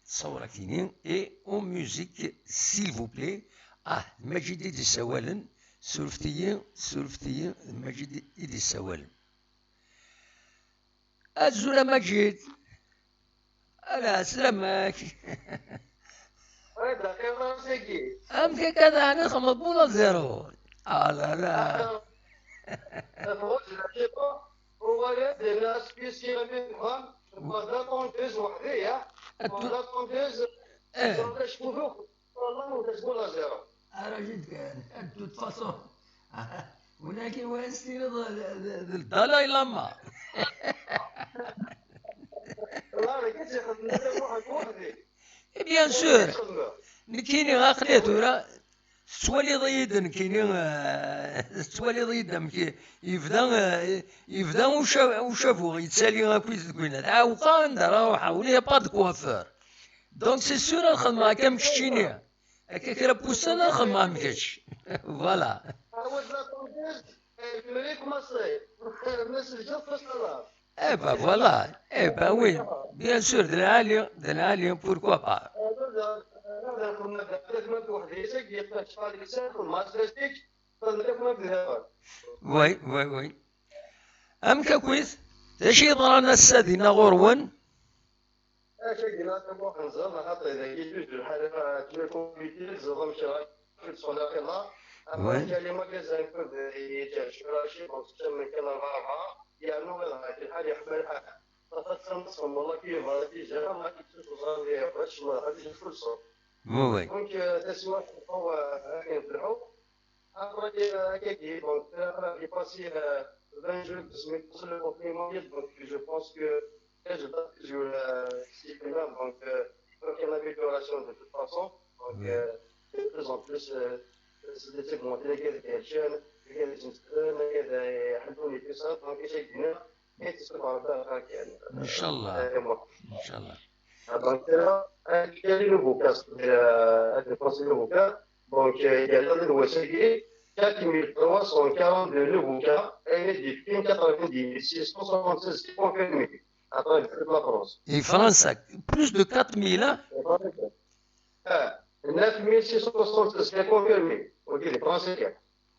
Ttṣawra akini et en musique, s'il vous plaît. Ah, d Majid i d-issawalen. Surfet-iyi, surfet-iyi, d Majid i d-issawalen. Azul a Majid. Ala, sslam-ak. Amek akka daɣen txedmeḍ bula zéro? Ah là là. Txuǧ lɛiba, uɣal-d, yerna aspisi armi deg uxxam, tewweḍ la tondeuse weḥd-i, ya. Tewweḍ la tondeuse, eh. Tewweḍ acku tuɣ, wallah, ur tezmul a zéro. Ara jid kan, de toute façon. Walakin wa s-tiniḍ d, d, d, d Dalai Lama. Wallah, nekk ad tt-ixedmen d Muḥend weḥd-i. Eh, bien sûr. Nekkini aql-i tura, tettwaliḍ-iyi-d nekkini, eh, tettwaliḍ-iyi-d amek i-, yebda, eh, yebda uca-, ucabu yettali akkit deg winna. Tɛewqa anda ara ruḥeɣ, ula y a pas de coiffeur. Donc c'est sûr ad xedmeɣ akka am keččini. Akka kra n wussan ad xedmeɣ am kečč. Voilà. Ɛawed la tondeuse, eh, lemri commencé. Ma selǧeḍ, ma selǧeḍ. Eh ben voilà, eh ben oui, bien sûr, d lɛali, d lɛali, pourquoi pas. Oui, oui, oui. Amek akkit? D acu yeḍran ass-a dinna ɣur-wen? Acu i yenna Muḥend Ẓama, xaṭi, dagi, juj lḥal, tura comité, tẓedem kra, ur d-sxelɛeɣ iḍ-a. Après, ouais. Kra les magasins, kud, yeǧǧa curaci, bon, tečča mkal rebɛa rebɛa, yernu iḍ-a, lḥal yeḥma lḥal. Tafat, tama, txemmeḍ, la cuve, déjà, ma, yettut uẓar, les vaches, ma, ḥaǧa, ḥaǧa, ḥaǧa. Ouais, ouais. Donc, euh, taswiɛt, euh, akken tleḥḥu. Après, euh, akkagi, donc, euh, j'ai passé, euh, vingt jours de semaine sur le confinement, donc je pense que, et je pense que je, euh, c'est bien, donc, euh, il faut qu'il y ait une amélioration de toute façon. Donc, oui. Euh, de plus en plus, euh, c'est des segments, les gars, les jeunes, les gars, les jeunes, les gars, les jeunes, et tout ça, donc, j'ai bien, et c'est ce qu'on va faire, euh, إن شاء الله. Euh, moi. إن شاء الله. Ah, donc, euh, actuellement, le nouveau cas, euh, avec le conseil nouveau cas, donc, euh, il y a dans le Washington, quatre mille trois cent quarante-deux nouveaux cas, et il y a des quatre-vingt-dix mille six cent soixante-seize qui confirmés à travers toute la France. Et France, plus de quatre mille, hein? Et France, euh, neuf mille six cent soixante-seize qui confirmés. Ok, les Français.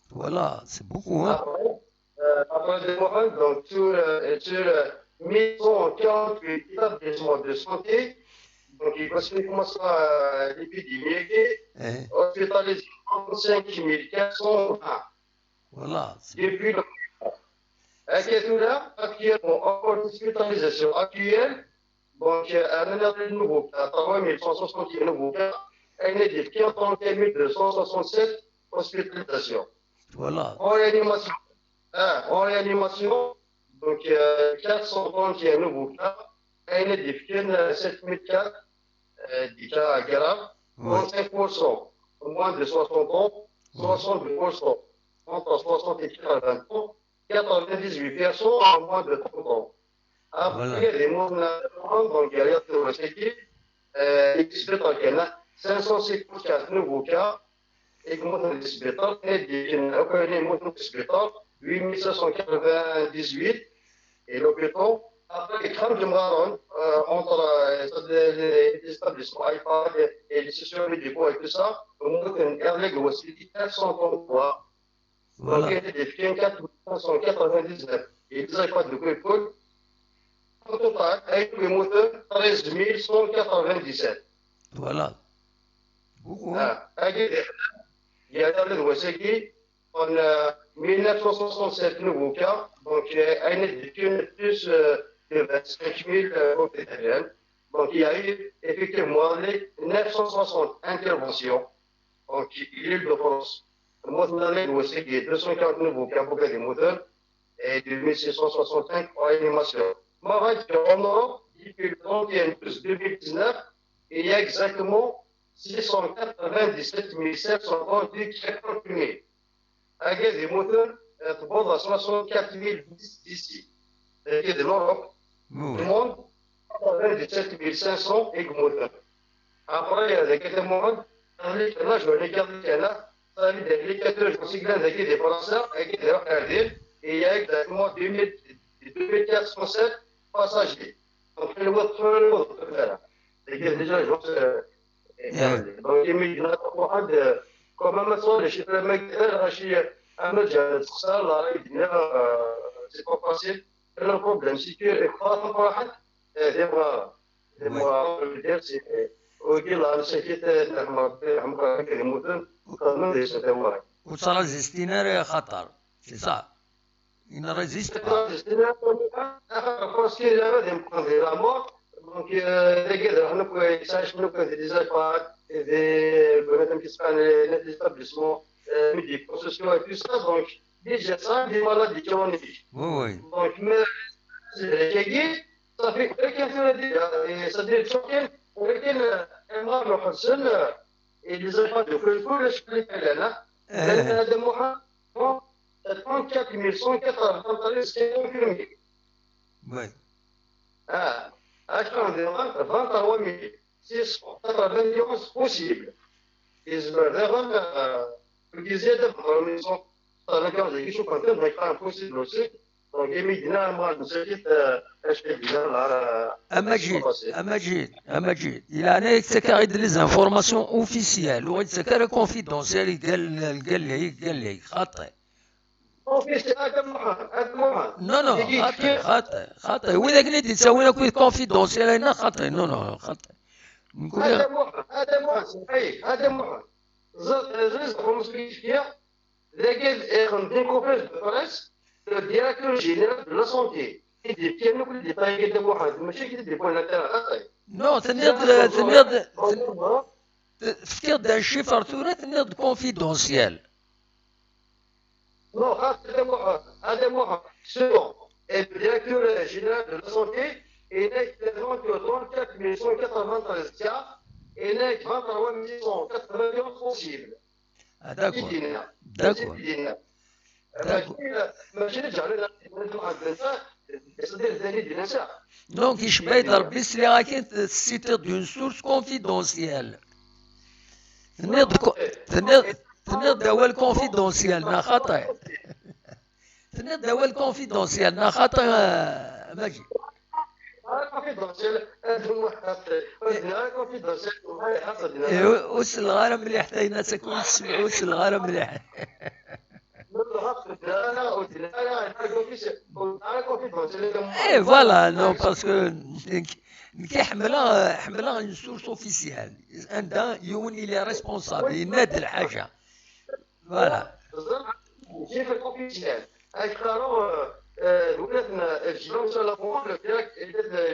Voilà, c'est beaucoup, hein? Après, euh, après deux mois, donc, sur, euh, sur, euh, mille cent quarante-huit établissements de santé, donc, il va se commencer, euh, l'épidémie, eh, hospitalisé trente-cinq mille quatre cent vingt. Voilà. Depuis le, actuellement, en hospitalisation actuelle, donc, euh, un nouveau cas, trois mille cent soixante nouveaux cas, un édifiant, trente et un mille deux cent soixante-sept hospitalisations. Voilà. En réanimation, hein, en réanimation, donc, euh, quatre cent trente et un nouveaux cas, un édifiant, euh, sept mille quatre, euh, des cas graves, ouais. Trente-cinq pour cent moins de soixante ans, ouais. Soixante-deux pour cent entre soixante et quatre-vingts ans, quatre-vingt-dix-huit personnes en moins de trente ans. Après, les mots, donc, il y a les cinq cent cinquante-quatre nouveaux cas. Et comment on explique ça? Et des, une, une, une explique ça, huit mille cinq cent quatre-vingt-dix-huit, et l'hôpital. Après, les crèmes de Maron, euh, entre euh, les, les, les établissements IPAD et les sessions médicaux et tout ça, au moins, on a les gros, c'est quatre cent trente-trois. Donc, il y a des quatre mille cinq cent quatre-vingt-dix-neuf. Et ils n'avaient pas de quoi. Au total, avec le moteur, treize mille cent quatre-vingt-dix-sept. Voilà. Beaucoup, hein? Ah, avec, il y a dans le dossier qui, on a mille neuf cent soixante-sept nouveaux cas, donc euh, il y a une plus euh, de vingt-cinq mille euh, professionnels. Donc il y a eu effectivement les neuf cent soixante interventions. Donc il est de France. Moi, dans le dossier qui est deux cent quarante nouveaux cas pour les moteurs et deux mille six cent soixante-cinq en réanimation. Mais en Europe, depuis le trente et un douze deux mille dix-neuf, il y a exactement six cent quatre-vingt-dix-sept mille sept cent trente-huit qui sont confirmés. Avec des moteurs, euh, pour soixante-quatre mille dix d'ici. Et de l'Europe, le monde, quatre-vingt-dix-sept mille cinq cents et moteurs. Après, il y a des catégories, là, je vais les garder là, ça veut dire les catégories, je considère des des Français, et qui est et il y a exactement deux mille, deux mille quatre cent sept passagers. Donc, le mot, le mot, voilà. Et il y a déjà, je pense, euh, donc, il y a واحد, euh, quand même, ça, les chiffres, mais, euh, je suis, euh, un autre, je sais ça, là, il y a, euh, c'est pas facile. Le problème, c'est que, euh, quand on parle, euh, des bras, des bras, je veux dire, c'est, euh, au-delà, c'est que, euh, le mot, euh, le mot, euh, quand même, c'est des bras. وترى زيستيناري خطر. C'est ça. Il ne résiste pas. Parce que là, des points de la mort, donc, euh, les gars, on a quoi, ça, je ne connais déjà pas, des, madame qui se les établissements, euh, médicaux, sociaux et tout ça, donc, déjà ça, des maladies chroniques. Oui, oui. Donc, mais, c'est les gars, ça fait aucun tour de dire, et ça dit, aucun, aucun, euh, un mal, le Hassan, euh, et les enfants de Fulful, je ne connais pas, là. Euh. Là, de Mohamed, trente-quatre mille cent quatre-vingt-treize qui sont confirmés. Oui. Ah, actuellement, vingt-trois mille six cent quatre-vingt-onze possibles. Et je me rends, euh, que c'est de, euh, ils sont, euh, les gens, ils sont contents, mais pas impossible aussi. Donc, immédiatement, je me suis dit, euh, est-ce que bien, là, euh, أمجيد، أمجيد، أمجيد. إلى أنا يتسكر les informations officielles، ويتسكر confidentielles، قال، قال لي، قال لي، خاطئ. Officiel, هذا محال، هذا محال. Non, non, خاطئ، خاطئ، خاطئ. وإذا كنت تسوي لك confidentiel، هنا خاطئ، non, non، خاطئ. نقول هذا محال، هذا محال، صحيح، هذا محال. زرت، زرت خمسمية شوية، لقيت، آه، عندي conférence de presse، le directeur général de la santé. يدي كان كل ديتاي قدام واحد، ماشي كي تدي بوان تاع أخي. Non, تنيض، تنيض، تفكيض un chiffre ثورة، تنيض confidentiel. Non, خاص هذا محال، هذا محال. Selon le directeur général de la santé, il y a trente-quatre mille cent quatre-vingt-treize cas, il y a vingt-trois mille cent quatre-vingt-onze possibles. Ah, d'accord. D'accord. D'accord. ماشي، ماشي نرجع لنا. Donc, يشبه ربي سلي راكي تسيتي d'une source confidentielle. تنيض كو-، تنيض، تنيض داول confidentiel، نا خاطئ. تنيض داول confidentiel، نا خاطئ، آه، ماشي. Confidentiel، هذا هو خاطئ. Confidentiel، والله حسد. إيه، وصل الغرام مليح، حتى هنا تكون تسمع، وصل الغرام مليح. اي، voilà, non, parce que كي حملها، حملها une source officielle. عندها يون، il est responsable، يناد الحاجة. Voilà. كيف الاوفيسيال؟ اختاروا، آه، ولاتنا الجيران سو لافون، لو ديريكت،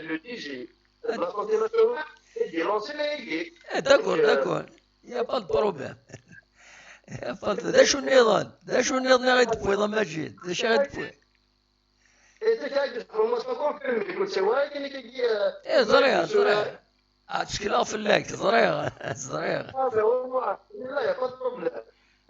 لو تي جي، لا سونتي ناسيونال، يدي لونسي لا يدي. D'accord, d'accord. Il n'y a pas de problème. Il n'y a pas de، d acu nniḍen? D acu nniḍen i ɣ-d-tewwiḍ a Maǧid? D acu i ɣ-d-tewwiḍ? إيه، زريغ، زريغ. آه، تشكيلة في اللايك، زريغ، زريغ. آه، لا، والله، لا، يا، pas de problème.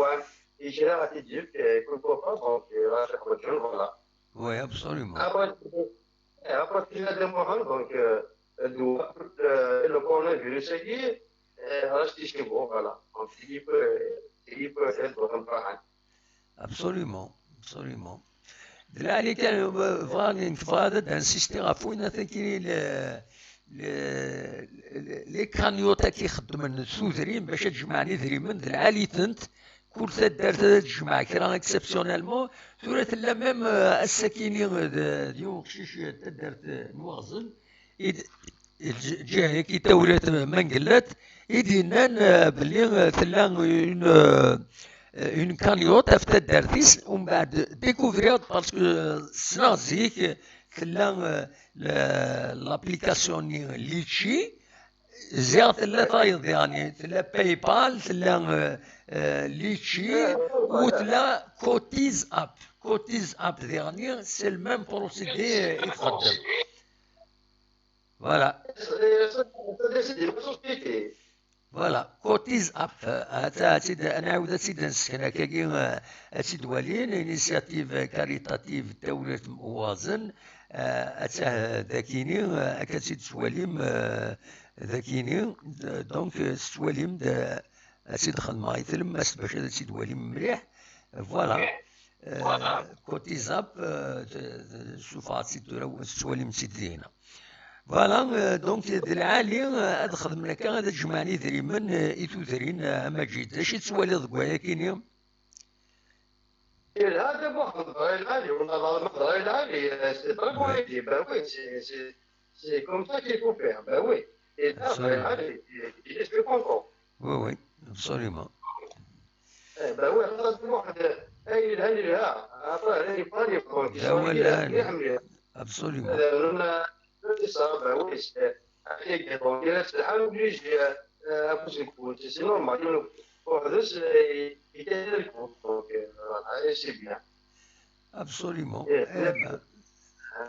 awal, i kra ad t-id-yefk, euh, quelquefois, donc, euh, la Cheikh Badjoun, voilà. Oui, absolument. Après, euh, après, il y a des moments, donc, euh, le, euh, le coronavirus, c'est qui, euh, reste chez vous, voilà. Donc, il peut, il peut être vraiment. Absolument, absolument. D lɛali kan, bɣiɣ, bɣiɣ ad d-insistiɣ ɣef winna tagi, le, le, le, les cagnottes-agi xeddmen tudrin bac ad jemɛen idrimen, d lɛali-tent, kul taddart ad tejmeɛ kra exceptionnellement. Tura tella même, euh, ass-akini, euh, d, d yiwen uqcic, euh, taddart, euh, n Waɣzen, i d, lǧiha-agi tawrirt Mangellat, i d-yennan, euh, belli, euh, tella une, euh, une cagnotte ɣef taddart-is, umbeɛd découvriɣ-d, parce que, euh, ssneɣ zik, euh, tella, euh, la, l'application-nni Litchi, ziɣ tella tayeḍ, yeɛni, tella PayPal, tella, euh, euh, Litchi, u tella Cotiz App. Cotiz App, yeɛni, c'est le même procédé, euh, i txeddem. Voilà. Voilà, Cotiz App, euh, ad, ad, ad, ad nɛawed ad tt-id-nsken akkagi, euh, ad tt-id-walin, initiative caritative Tawrirt Uwazen, euh, attah, euh, dakini, euh, akka ad tt-id-twalim, euh, dakini, d-, donc, euh, tettwalim d-, ad tt-id-xedmeɣ i tlemmast bac ad tt-id-twalim mliḥ. Voilà. Euh, Cotiz App, euh, t-, t-, sufɣeɣ-tt-id tura, tettwalim-tt-id dinna. Voilà, euh, donc, d lɛali, euh, ad xedmen akka, ad jemɛen idrimen, euh, i tudrin, euh, a Maǧid. D acu i tettwaliḍ deg wayakini? Yelha, d abuḥ, d lɛali, wala d lɛali, euh, c'est très bon idée, ben oui, c'est, c'est, c'est comme ça qu'il faut faire, ben oui. Et là, absolument. Ben, allez, il est content. Oui, oui, absolument. Eh ben oui, xaṭer waḥed, ay yelhan yelha, après, ay yebɣan yebɣan, d awal lɛali. Mliḥ, mliḥ. Absolument. Euh, c'est ça, ben oui, c'est, avec des banquiers, c'est obligé, euh, à cause du coup, c'est normal, il nous, pour nous, c'est, il est le coup, donc, euh, voilà, et c'est bien. Absolument. Eh ben.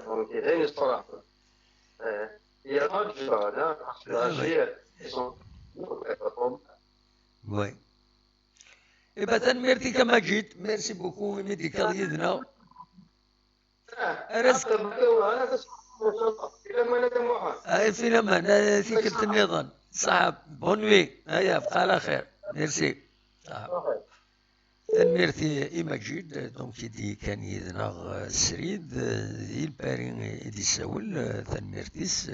Donc, il y a une histoire. Euh, il y a pas de jeu, hein, parce que la G, ils sont, oui. Eh ben, tanemmirt-ik a Maǧid. Merci beaucoup imi d-tekkaḍ yid-neɣ. Ar as-, ay, fi laman, ay, tikkelt nniḍen. Ṣaḥa, bonne nuit. Ay, bqa ɛla xir. Merci. Ṣaḥa. Tanemmirt i, i Maǧid, donc, i d-yekkan yid-neɣ, euh, srid, euh, di Lpari i d-yessawel, euh, tanemmirt-is.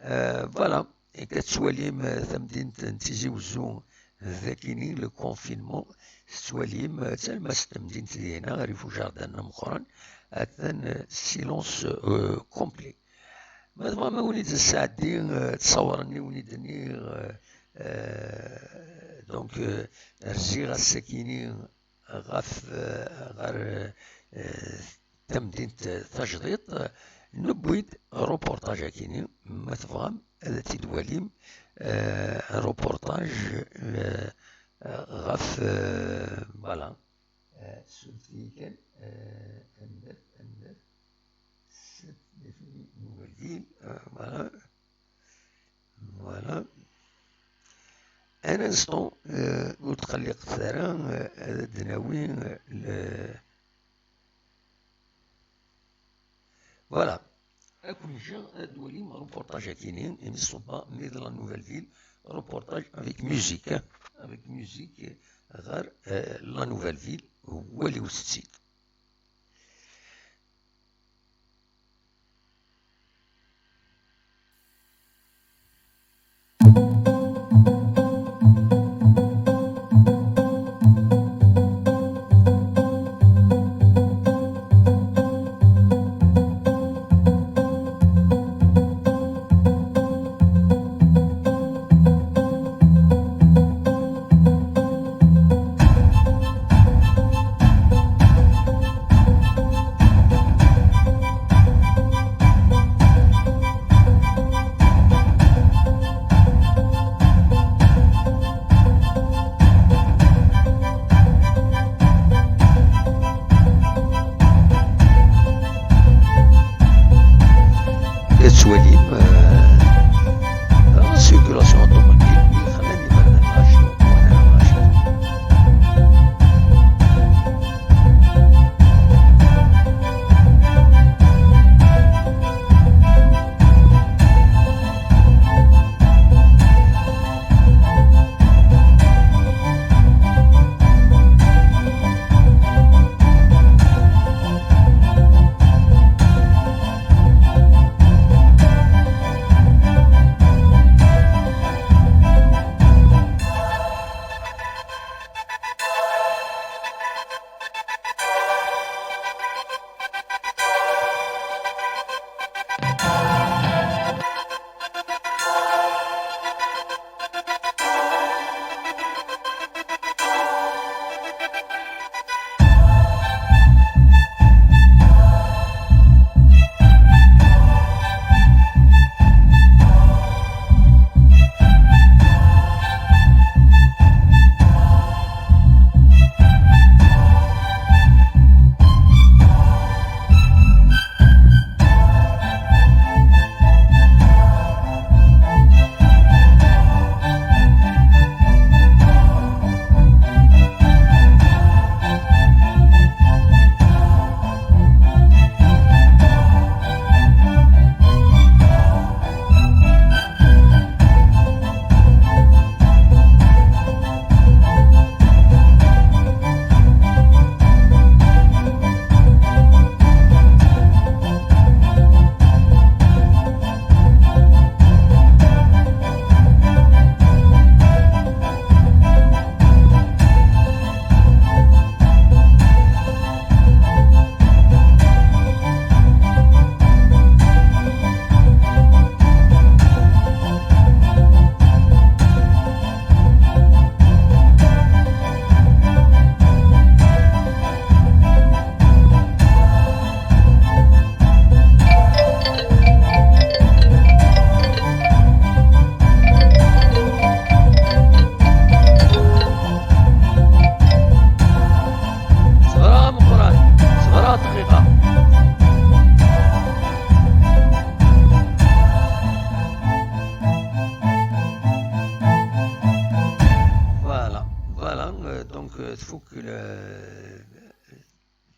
Euh, voilà, akka tettwalim, euh, tamdint n Tizi Wezzu, d akini, le confinement, tettwalim, euh, d talmast n temdint dinna, ɣer Ifujardaren ameqqran, atan, euh, silence, euh, complet. Ma tebɣam a wen-id-nesɛeddi, euh, ttṣawren i wen-id-nniɣ, euh, euh, donc, euh, rziɣ ass-akini ɣef, euh, ɣer, euh, tamdint tajdiṭ, newwi-d reportage akini, ma tebɣam ad t-id-walim, euh, reportage, euh, ɣef, euh, voilà. Euh, suref-iyi kan, euh, ad naf, ad naf. Cette définie nouvelle ville, euh, voilà. Voilà. Un instant, euh, ur tqelliqet ara, euh, ad d-nawi, euh, le, voilà. Ad ken-ǧǧeɣ ad d-twalim reportage akini, imi ṣubba, mais de la nouvelle ville, reportage avec musique, hein, avec musique, euh, ɣer, euh, la nouvelle ville, waliwet-tt-id.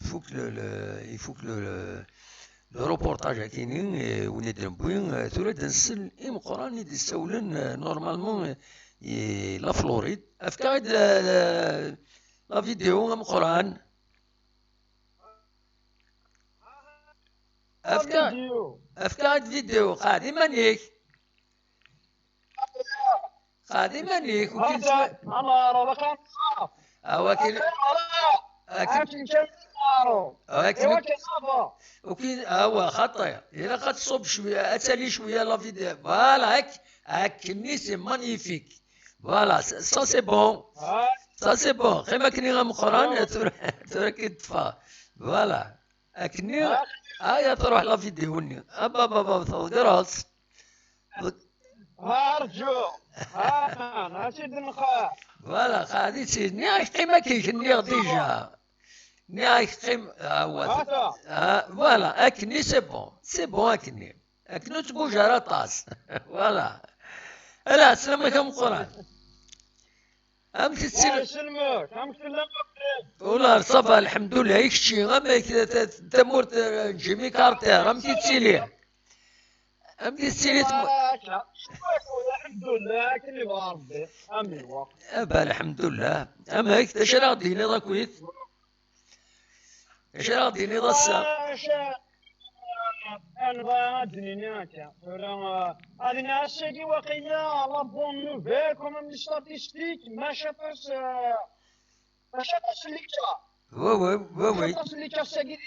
Tfuk le, le, ifuk le, le, le reportage akini, eh, win i d-newwi, eh, tura ad nsel i Meqqran i d-issawlen, eh, normalement, eh, i la Floride. Efk-aɣ-d, eh, la, la vidéo a Meqqran. Efk-aɣ-d vidéo. Efk-aɣ-d vidéo. Qɛed iman-ik. Qɛed iman-ik. Ur kem-ttwa- Amer, amer, amer. Awakken, akken, akken, awa, xaṭi. Ilaq ad tṣubb cwiya, ad tali cwiya la vidéo. Voilà, ak-, akkenni, c'est magnifique. Voilà, ça, ça, c'est bon. Ça, c'est bon. Qim akkenni a Meqqran, tura, tura ki d-teffeɣ. Voilà. Akkenni, aya truḥ la vidéo-nni. Abababa, tḍeggreḍ-tt. Arǧu. Voilà, qɛed-itt. Nniɣ-ak qim akka, nniɣ déjà. Nniɣ-ak qim, ah, voilà, akkenni, c'est bon. C'est bon akkenni. Akken ur ttbuj ara aṭas. Voilà. Ala, sslam-ik a Meqqran. Amek tettili? Sslam-ik, amek tellam a Meqqran? Ula ça va, lḥemdullah, i kečči, amek ta-, ta-, tamurt, eh, n Jimmy Carter, amek tettili? Amek tettili tmu- Akka, akka, lḥemdullah, akken yebɣa Rebbi, am lweqt. Aba, lḥemdullah. Amek, d acu ara ɣ-d-tiniḍ akkit? D acu ara ɣ-d-tiniḍ ass-a? Acu, anwa ad d-nini akka? Tura, ah, ad nini ass-agi waqila la bonne nouvelle, quand même, les statistiques, maca aṭas, ah, maca aṭas n les cas. Oui, oui, oui, oui. Maca aṭas n les cas ass-agi.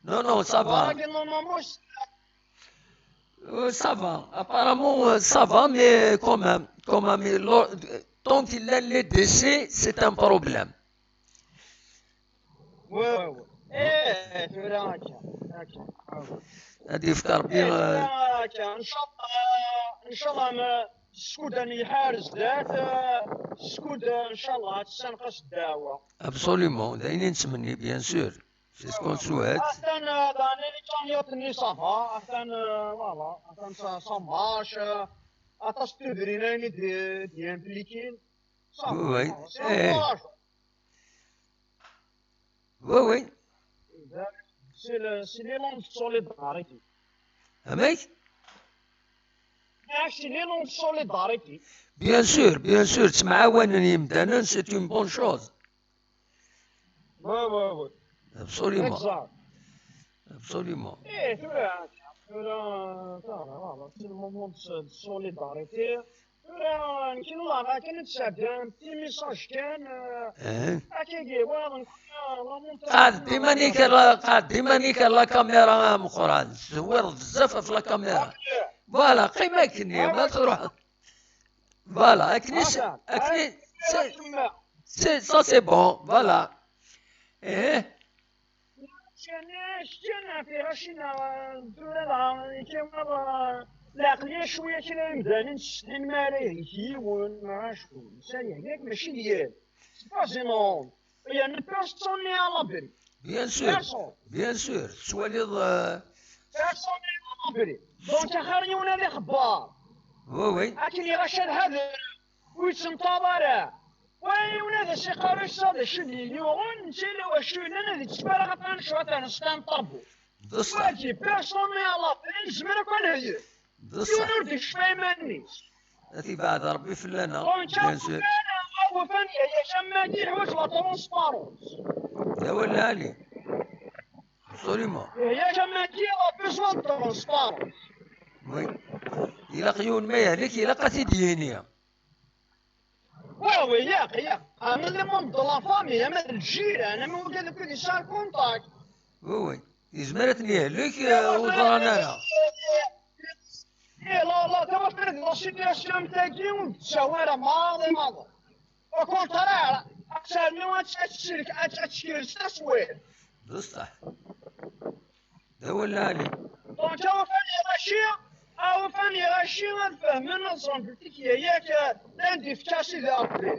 Non, non, ça va. Wagi, normalement, c'est Euh, ça va. Apparemment, euh, ça va, mais quand même, quand même, il- tant qu'il a les décès, c'est un problème. Oui, oui, oui. Eh, tura akka, akka. Ad yefk Rebbi, eh, euh, tura akka. Ncallah, ncallah ma, skud ad nḥar zdat, eh, skud, eh, ncallah, ad tessanqas ddeɛwa. Absolument, d ayen i nettmenni, bien sûr. C'est ce qu'on souhaite. Atan, eh, daɣen i kamyuṭ-nni, ça va, atan, eh, voilà, atan ça, ça marche, eh, aṭas n tudrin ayen i d-, d-yimplikin. Ça va, oui, ça va, eh, ça va. Oui, oui. C'est le, c'est l'élan de solidarité. Amek? Ah, c'est l'élan de solidarité. Bien sûr, bien sûr, ttemɛawanen yimdanen, c'est une bonne chose. Oui, oui, oui. Absolument. Exact. Absolument. Eh, tura, tura, tura, voilà, c'est le moment de, de solidarité. Tura, nekk, la, la, kan ad sɛeddan ti message kan, eh, akkagi, wa, la montagne. Qɛed iman-ik ar la, qɛed iman-ik ar la caméra a Meqqran. Tezwireḍ bezzaf ɣef la caméra. Voilà, qim akkenni, ma truḥeḍ. Voilà, akkenni, c'est, akkenni, c'est, c'est, ça c'est bon, voilà. Eh. Cana, cana, fi racina, tura la, kima la, laqliya cwiya kra imdanen ssetḥin ma ara ihlik yiwen, ma acu, saya, yak mačči d yir. C'est pas énorme. Il y a une personne à l'abri. Bien sûr, bien sûr. Tettwaliḍ, euh, personne n'est à l'abri. Donc, axir yiwen ad ixebber. Oui, oui. Akken iɣac ad hader, ur yettenṭaḍ ara. Wa yiwen ad as-iqqar ass-a d acu d-yuɣen, netta yella wacu yellan ad yettfaraɣ aṭan cwiṭ ar nesṭan ṭabu. D ṣṣeḥ. Wagi, personne n'est à l'abri, nezmer akk ad nehder. D ṣṣeḥ. Yiwen ur d-yecfa iman-is. Ad t-ibeɛɛed Rebbi fell-aneɣ, donc, bien sûr. Awufan, awufan, yeḥwaǧ la transparence. D awal lɛali. Absolument. Yeḥwaǧ amaki, il a besoin de transparence. Oui. Ilaq yiwen ma yehlek, ilaq ad t-id-yini. Oui, oui, ilaq, ilaq. Ama les membres de la famille, ama d ljiran, ama wigad akk i yesɛa contact. Oui, oui. Yezmer ad ten-yehlek, eh, ur ẓran ara. Eh, la, la, tura la situation am tagi ur d-tettawi ara maḍi, maḍi. Au contraire, ad ternu ad, ad, ad, ad tekres taswiɛt. D ṣṣeḥ. D awal lɛali. Donc, awufan iɣaci, awufan iɣaci ad fehmen, ad ẓren belli yak, eh, d anda ifka Sidi Rebbi.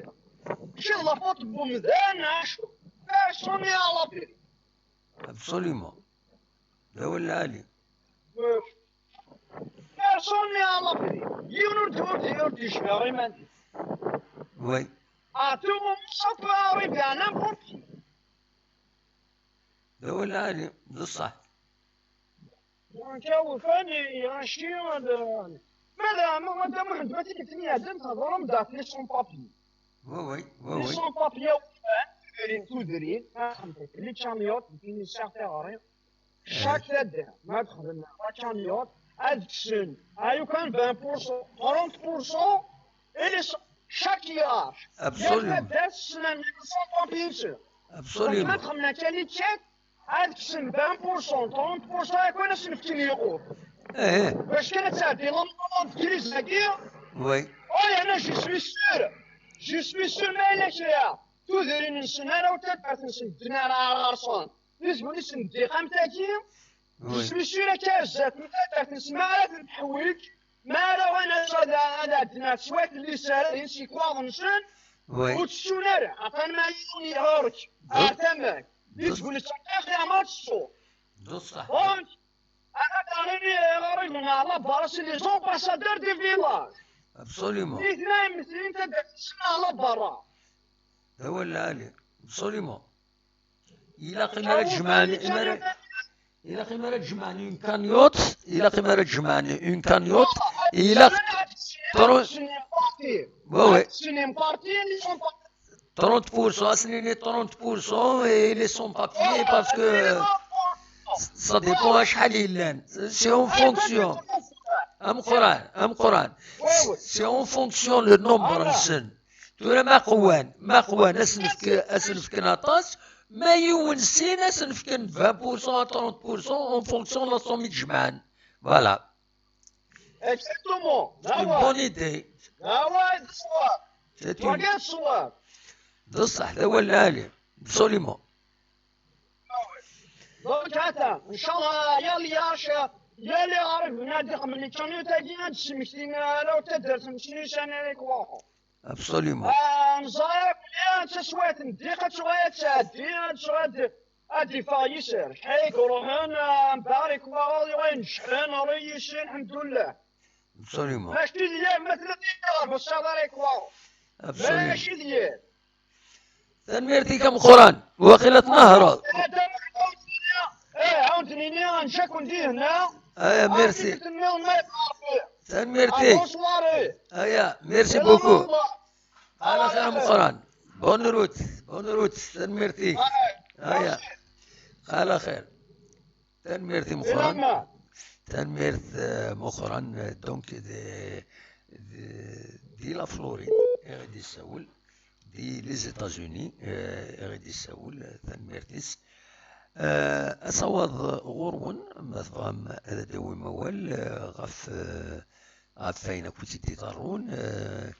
Mačči d la faute n wemdan, acu. Personne n'est à l'abri. Absolument. D awal lɛali. Personne n'est à l'abri. Yiwen ur d-, ur d-, ur d-yecbiɣ iman-is. Oui. À tout moment, ça peut arriver à n'importe qui. D awal lɛali, d ṣṣeḥ. Donc, awufan, il y a un chien de... Madame, madame, on doit dire que tu as des gens qui ont des sans-papiers. Oui, oui, oui, Les oui. Sans-papiers, awufan, une coudrille, les camionnettes, une certaine rien. Chaque année, ma txedmem la cagnotte, ad kksen, ayu kan vingt pour cent, trente pour cent, et les sans- chaque year. Absolument. Yal taddart ssnen les sans-papiers. Donc, ma Absolument. txedmem la cagnotte, ad kksen vingt pour cent, trente pour cent, akken ad sen-fken yiqut. Eh, eh. Bac kan ad tɛeddi l'amende grise-agi, Oui. oh, yerna, je suis sûr, je suis sûr, ma yella kra, tudrin-nsen, arraw n taddart-nsen, ddin ara ɣer-sen. Di tguni-nsen, ddiq am tagi, je Oui. suis sûr akka zdat n taddart-nsen, ma ara ten-teḥwiǧ, ma ara wan ad ad ɛeddin ar teswiɛt n liser, ad insi ikwaḍ-nsen, Oui. Ur ttessun ara, atan ma yiwen ɣur-k, ar tama-k, di tguni-nsen, axir ma ttettu. D ṣṣeḥ. Donc, ad aɣ-ini ɣer-i à la barre, c'est les ambassadeurs des villages. Absolument. Nitni ay imetlen taddart-nsen à la barre. D awal lɛali. Absolument. Ilaq imi ara jemɛen, imi ara, ilaq imi ara jemɛen une cagnotte, ilaq imi ara jemɛen une cagnotte, ilaq trente, oui, oui. C'est une partie, ils sont pas trente pour cent, asen-ini trente pour cent et les sans-papiers parce que ça dépend acḥal i llan. C'est en fonction. Ameqqran, ameqqran. C'est en fonction le nombre-nsen. Tura ma qwan, ma qwan, ad sen-fk-, ad sen-fken aṭas, ma yiwen sin, ad sen-fken vingt pour cent à trente pour cent en fonction de la somme i d-jemɛen. Voilà. Exactement. C'est une bonne idée. Ah ouais, c'est ça. C'est une... Regarde ça. D ṣṣeḥ, d awal lɛali. Absolument. Donc, attends, inchallah, yal year, yal year, ad ixemmem les cagnottes-agi, ad d-smektin arraw n taddart-nsen, ussan-agi. Absolument. Ah, neẓra akk belli taswiɛt n ddiq ad tuɣal ad tɛeddi, ad tuɣal ad, ad d-iffeɣ yiser. Ḥay iruḥen, ah, mbeɛd ikwaɣ, yuɣal necḥen, ɣer yiser, lḥemdullah. Absolument. Mačči d yir ma tella d yir, ɣef ṣṣaḍar ikwaɣ. Absolument. Mačči d yir. Tanemmirt-ik ameqqran. Waqila tnehreḍ. Eh, ɛawed-nini, nǧa-ken di hna. Aya, merci. Tanemmirt-ik. Aya, merci beaucoup. Ala xir ameqqran. Bonne route. Bonne route. Tanemmirt-ik. Aya. Ala xir. Tanemmirt i Muqran. Tanemmirt, eh, Muqran, eh, donc, de, de, di la Floride, i ɣ-d-issawel, di les États-Unis, eh, i ɣ-d-issawel, eh, tanemmirt-is. Eh, asawaḍ ɣur-wen, ma tebɣam ad d-tawim awal, eh, ɣef, eh, ɣef wayen akk i tt-id-iḍerrun, eh,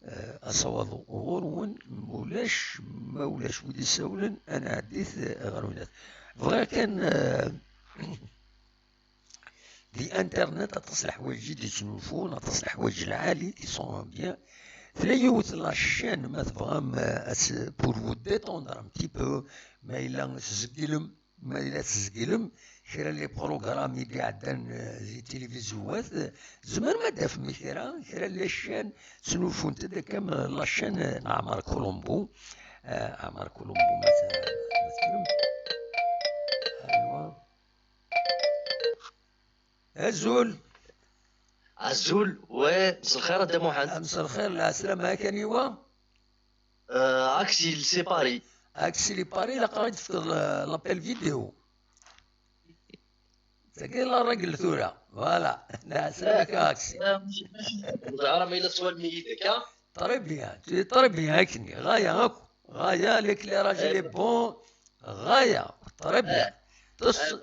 eh, asawaḍ ɣur-wen, ma ulac, ma ulac wid isawlen, ad nɛeddi-t, eh, ɣer winnat. Bɣiɣ kan, eh, di internet aṭas leḥwayeǧ i d-yettnulfun, aṭas leḥwayeǧ lɛali, qui sont bien. Tella yiwet la chaîne, ma tebɣam, eh, ad s-, pour vous détendre un petit peu, ma yella tzeglem, ma yella tzeglem, kra n les programmes i d-iɛeddan, eh, di tilivizyu-wat, eh, tzemrem ad d-tafem kra, kra n les chaînes, snulfunt-d akka am la chaîne, eh, n Ɛmar Colombo. Eh, Ɛmar Colombo, ma t-, ma teffrem. Aywa. Azul. Azul, ouais, مساء الخير a Dda Muḥend. مساء الخير, lɛeslama, akaniwa? Euh, Axel, c'est Paris. Axel, c'est Paris, ilaq ad tefkeḍ la-, l'appel vidéo. Tagi la règle tura. Voilà. Lɛeslama-k a Axel. Ẓer ma yella swal mi yid-k, ha? Très bien, tu es très bien, akni. غاية, akk. غاية, l'éclairage il est bon. غاية, très bien. Tus-,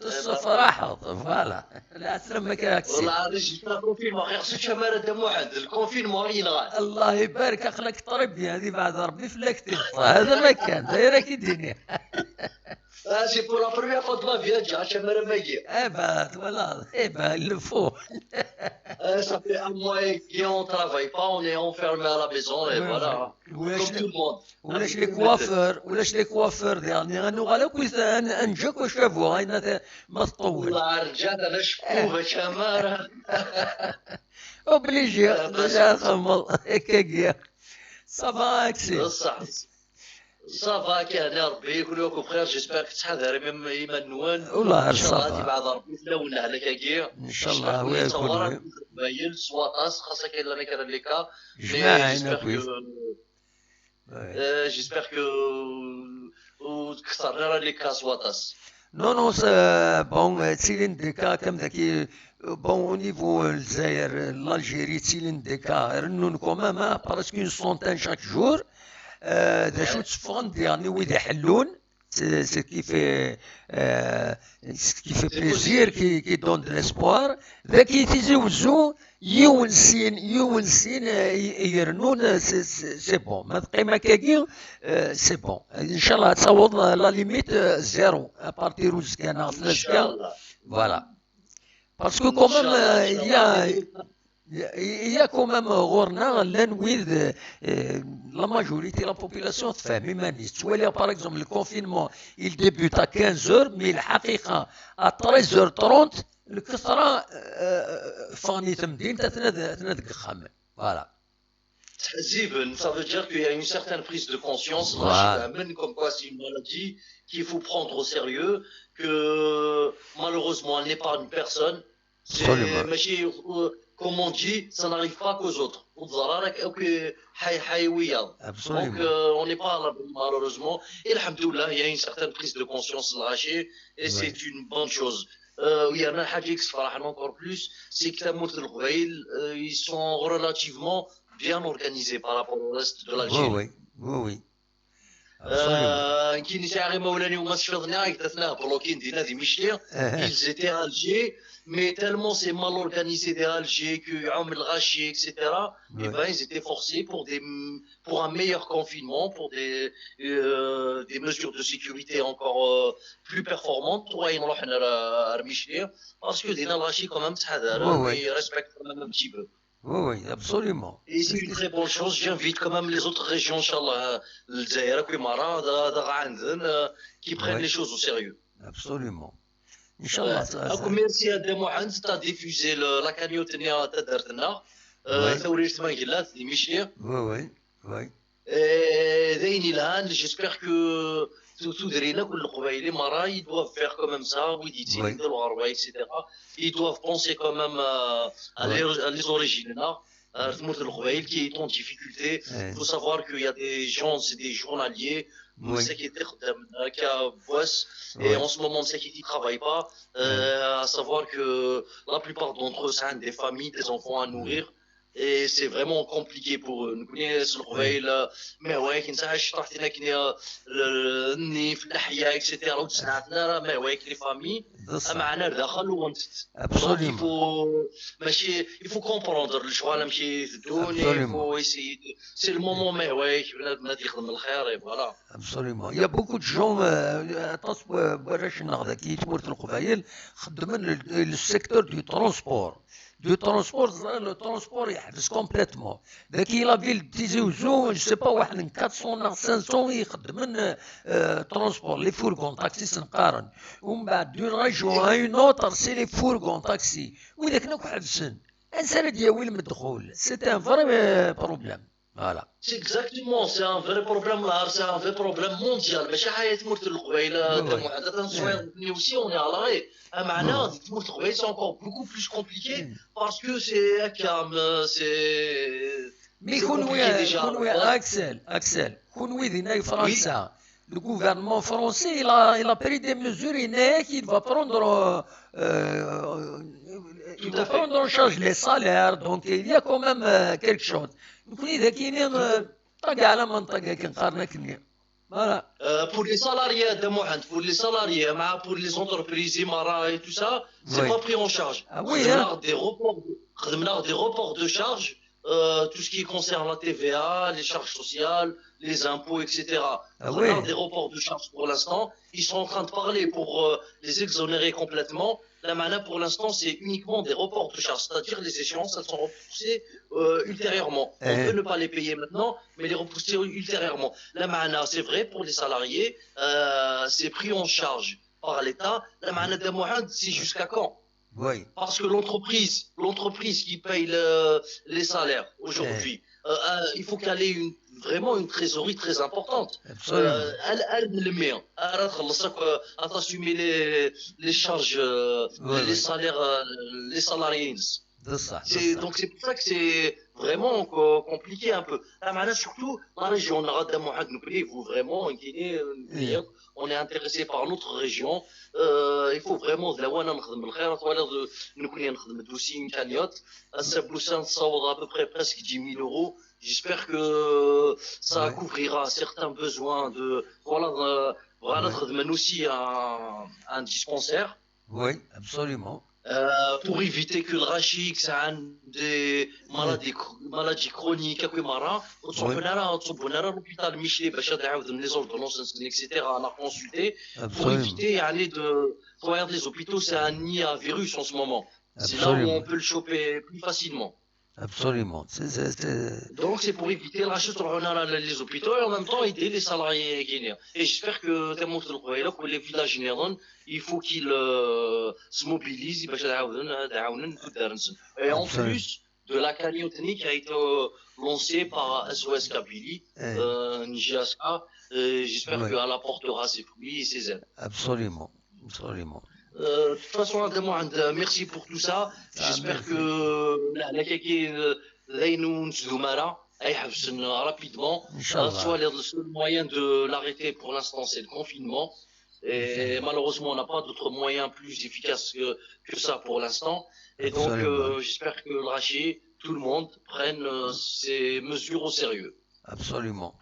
tusefraḥeḍ, voilà. Lɛeslama-k a Axel. والله عاد جيت الكونفينمون، غير خصك شمال هذا محمد، الكونفينمون اللي ينغال. الله يبارك، أخلاق très bien, هذه بعد ربي فلاك تبقى. هذا ما كان، دايرك يديني. Ah, c'est pour la première fois de ma vie, hein, j'ai un chamara maguire. Eh ben, voilà, eh ben, il le faut. Ah, ça fait un mois et demi, on travaille pas, on est enfermé à la maison, et Ouais, voilà. ouais. Comme tout le monde. ولاش les coiffeurs, ولاش les coiffeurs ديالنا، غنوغال أكو يث-، أن-، أنجاك وشافو، هاي ما ث-، ما تطول. والله رجال، أنا شفوه شمارة. Obligé, آه، بس. déjà خمل، هكاكيا. Ça va, Axel? Bessah. Ça va, كي هنا ربي يكون وياكم بخير. J'espère que تحضر même إيمان نوان. والله إن شاء الله ça va. تبعد ربي في لون هلك هكايا. إن شاء الله، وياكم. باين سواطاس خاصة كاين لنا كان les cas. جماعة J'espère que وي. euh, j'espère que وتكثر لنا les cas سواطاس. Non, non, c'est bon, euh, تيلين des cas comme ذاكي. Bon, au niveau الجزائر, l'Algérie, تيلين des cas, nous quand même, hein, presque une centaine chaque jour. Euh, des choses font, يعني, ويد يحلون. C'est ce qui fait, euh, ce qui fait plaisir, qui, qui donne de l'espoir. ذاكي تيزي وزو, يون سين, يون سين, euh, يرنون, c'est, c'est, c'est bon. ما تقيم هكاكي, euh, c'est bon. إن شاء الله تعوض la, la limite, euh, zéro. À partir de ce qu'il y a, إن شاء الله. Voilà. Parce que quand même, euh, il y a, il y a quand même, euh, غورنا لان ويد, euh, la majorité, la population تفهم إيمانيس. تولي, par exemple, le confinement, il débute à quinze heures, mais الحقيقة, à treize heures trente, الكثرة, euh, فاني تمدين تتناد, تتناد قخام. Voilà. تحزيبن, ça veut dire qu'il y a une certaine prise de conscience. Voilà. Comme quoi c'est une maladie qu'il faut prendre au sérieux, que malheureusement elle n'est pas une personne. C'est Absolument. ماشي, euh, comme on dit, ça n'arrive pas qu'aux autres. وتزرع راك أوكي حي حي وياض. Donc Absolument. euh, on n'est pas à l'abri, malheureusement. Et الحمد لله, il y a une certaine prise de conscience, الغاشي, et c'est une bonne chose. Euh, il y a un حاجة يكسف فرحنا encore plus, c'est que تمورت القبايل, euh, ils sont relativement bien organisés par rapport au reste de Oui, l'Algérie. oui, oui, oui. Absolument. آه، كي نسعى غير مولاني وما سفضني هاك درتناه بلوكين دينا دي ميشلي. آه. Ils étaient à Alger, mais tellement c'est mal organisé dès Alger que يعوم الغاشي, et cetera. Et Ouais. ben ils étaient forcés pour des, pour un meilleur confinement, pour des, euh, des mesures de sécurité encore, euh, plus performantes. وين رحنا ر- رميشلي, parce que دينا الغاشي quand même تحذر, Ouais, ouais. Ils respectent quand même un petit peu. Oui, oui, absolument. Et c'est une très bonne chose. J'invite quand même les autres régions, إن شاء الله, الجزائر, كويمارا, دا, دا غاندن, euh, qui prennent Ouais. les choses au sérieux. Absolument. إن شاء الله. Donc, merci à Demo Hans, t'as diffusé le, la cagnotte, تاع درتنا. Euh, Ouais. ثوري تمانجلات, دي ميشلي. Oui, oui, oui. Et داين الهان, j'espère que tout, tout درينا كل القبايلي, مارا, ils doivent faire quand même ça, ويدي تسيدي, Oui. يديروا غربة, et cetera. Ils doivent penser quand même, euh, à, Ouais. les, à les origines, là. Euh, تمورت القبايل qui est en difficulté. Ouais. Il faut savoir qu'il y a des gens, c'est des journaliers. Oui. C'est qui est خدام, euh, qui a bosse. Et Ouais. En ce moment, c'est qui ne travaillent pas. Euh, à savoir que la plupart d'entre eux, c'est des familles, des enfants à nourrir. Et c'est vraiment compliqué pour eux. نكوني القبايل, ما هواك نسعى شطحتنا كنا الني في الأحياء, et cetera. وتسنعتنا, ما هواك les familles. بصح. أما عنا داخل وانت. Donc, il Absolument. faut, ماشي, il faut comprendre الشغل ماشي في الدنيا, il Absolument. faut essayer de, c'est le moment, ما هواك بنادم غادي يخدم الخير, et voilà. Absolument. Il y a beaucoup de gens, euh, aṭas n warrac-nneɣ dagi, tmurt n Leqbayel, xeddmen le, le secteur du transport. Du transport, le transport يحبس complètement. Dagi, la ville de Tizi Ouzou, je sais pas, واحد quatre cents neɣ cinq cents يخدمن, euh, transport, les fourgons taxis نقارن. ومن بعد, d'une région à une autre, c'est les fourgons taxis. وذاك ناك حبسن. أنسى راه دياوي المدخول. C'est un vrai, euh, problème. Voilà. C'est exactement, c'est un vrai problème là, c'est un vrai problème mondial. ماشي حياة تمورت القبيلة, Ouais, ouais. تمورت القبيلة, aussi, on est à l'arrêt. أما معنا, تمورت القبيلة, c'est encore beaucoup plus compliqué parce que c'est هكا, c'est, Mais c'est كون compliqué ويا, déjà. كون ويا, Axel, Axel, كون ويا دينا فرنسا. Le gouvernement français, il a, il a pris des mesures, il n'est, il va prendre, euh, euh, il Tout à va fait. prendre en charge les salaires, donc il y a quand même, euh, quelque chose. Donc, il y a qui même, euh, طاقة على منطقة كنقارنك نيا. Voilà. Euh, pour les salariés, de Mohamed, pour les salariés, مع, pour les entreprises, إمارة et tout ça, c'est Oui. pas pris en charge. Ah oui, خدمنا hein. Des reports, خدمنا des reports de charge, euh, tout ce qui concerne la T V A, les charges sociales, les impôts, et cetera. Ah خدمنا oui. Des reports de charge pour l'instant. Ils sont en train de parler pour, euh, les exonérer complètement. Là, maintenant, pour l'instant, c'est uniquement des reports de charge, c'est-à-dire les échéances, elles sont repoussées, euh, ultérieurement. On Eh. Peut ne pas les payer maintenant, mais les repousser ultérieurement. Là, maintenant, c'est vrai, pour les salariés, euh, c'est pris en charge par l'État. Là, maintenant, de Mohamed, c'est jusqu'à quand ? Oui. Parce que l'entreprise, l'entreprise qui paye le, les salaires aujourd'hui, euh, euh, il faut qu'elle ait une vraiment une trésorerie très importante. Absolument. Ar melmi ara txelleṣ akk, ad tassumer les, les charges, euh, Ouais, les ouais. salaires, euh, les salariés. D ṣṣeḥ, d C'est, ṣṣeḥ. donc c'est pour ça que c'est vraiment co- compliqué un peu. Ah, mais là, surtout, la région, on aura des moyens de nous payer, vous vraiment, on est, Yeah. on est intéressé par notre région. Euh, il faut vraiment de la wana نخدم الخير, voilà, de nous connaître de dossier une cagnotte. Ça pousse un à peu près presque dix mille euros. J'espère que ça Ouais. couvrira certains besoins de, voilà, euh, voilà, Ouais. نخدم aussi un, un dispensaire. Oui, absolument. Euh, pour éviter que الغاشي يكسعن des maladies, maladies chroniques, كاكوي مرة, وتصبحوا Oui. لنا، تصبحوا لنا l'hôpital Michelet باش تعاود les ordonnances, et cetera. On a consulté pour Absolument. éviter, يعني, de, faut les hôpitaux, c'est un nid à virus en ce moment. C'est là où on Absolument. peut le choper plus facilement. Absolument. C'est, c'est, c'est- Donc c'est pour éviter الغاشي تروحوا لنا les hôpitaux et en même temps aider les salariés guinéens. Et j'espère que تموت القبيلة, que les villages نيضن, il faut qu'ils euh, se mobilisent باش يعاونوا, يعاونوا الدار نسن. Et en Absolument. plus de la cagnotte qui a été euh, lancée par S O S Kabylie, Eh. euh, N J S K, euh, j'espère Ouais. qu'elle apportera ses fruits et ses aides. Absolument. Absolument. Euh, de toute façon, Adam Mohamed, euh, merci pour tout ça. Ah, J'espère merci. Que la, la كاكي, euh, لين نسدو مارا, يحبسن rapidement. إن شاء الله. Euh, soit le seul moyen de l'arrêter pour l'instant, c'est le confinement. Et إن شاء الله. Malheureusement, on n'a pas d'autres moyens plus efficaces que, que ça pour l'instant. Et donc, Absolument. Euh, j'espère que الغاشي, tout le monde prenne euh, ces mesures au sérieux. Absolument.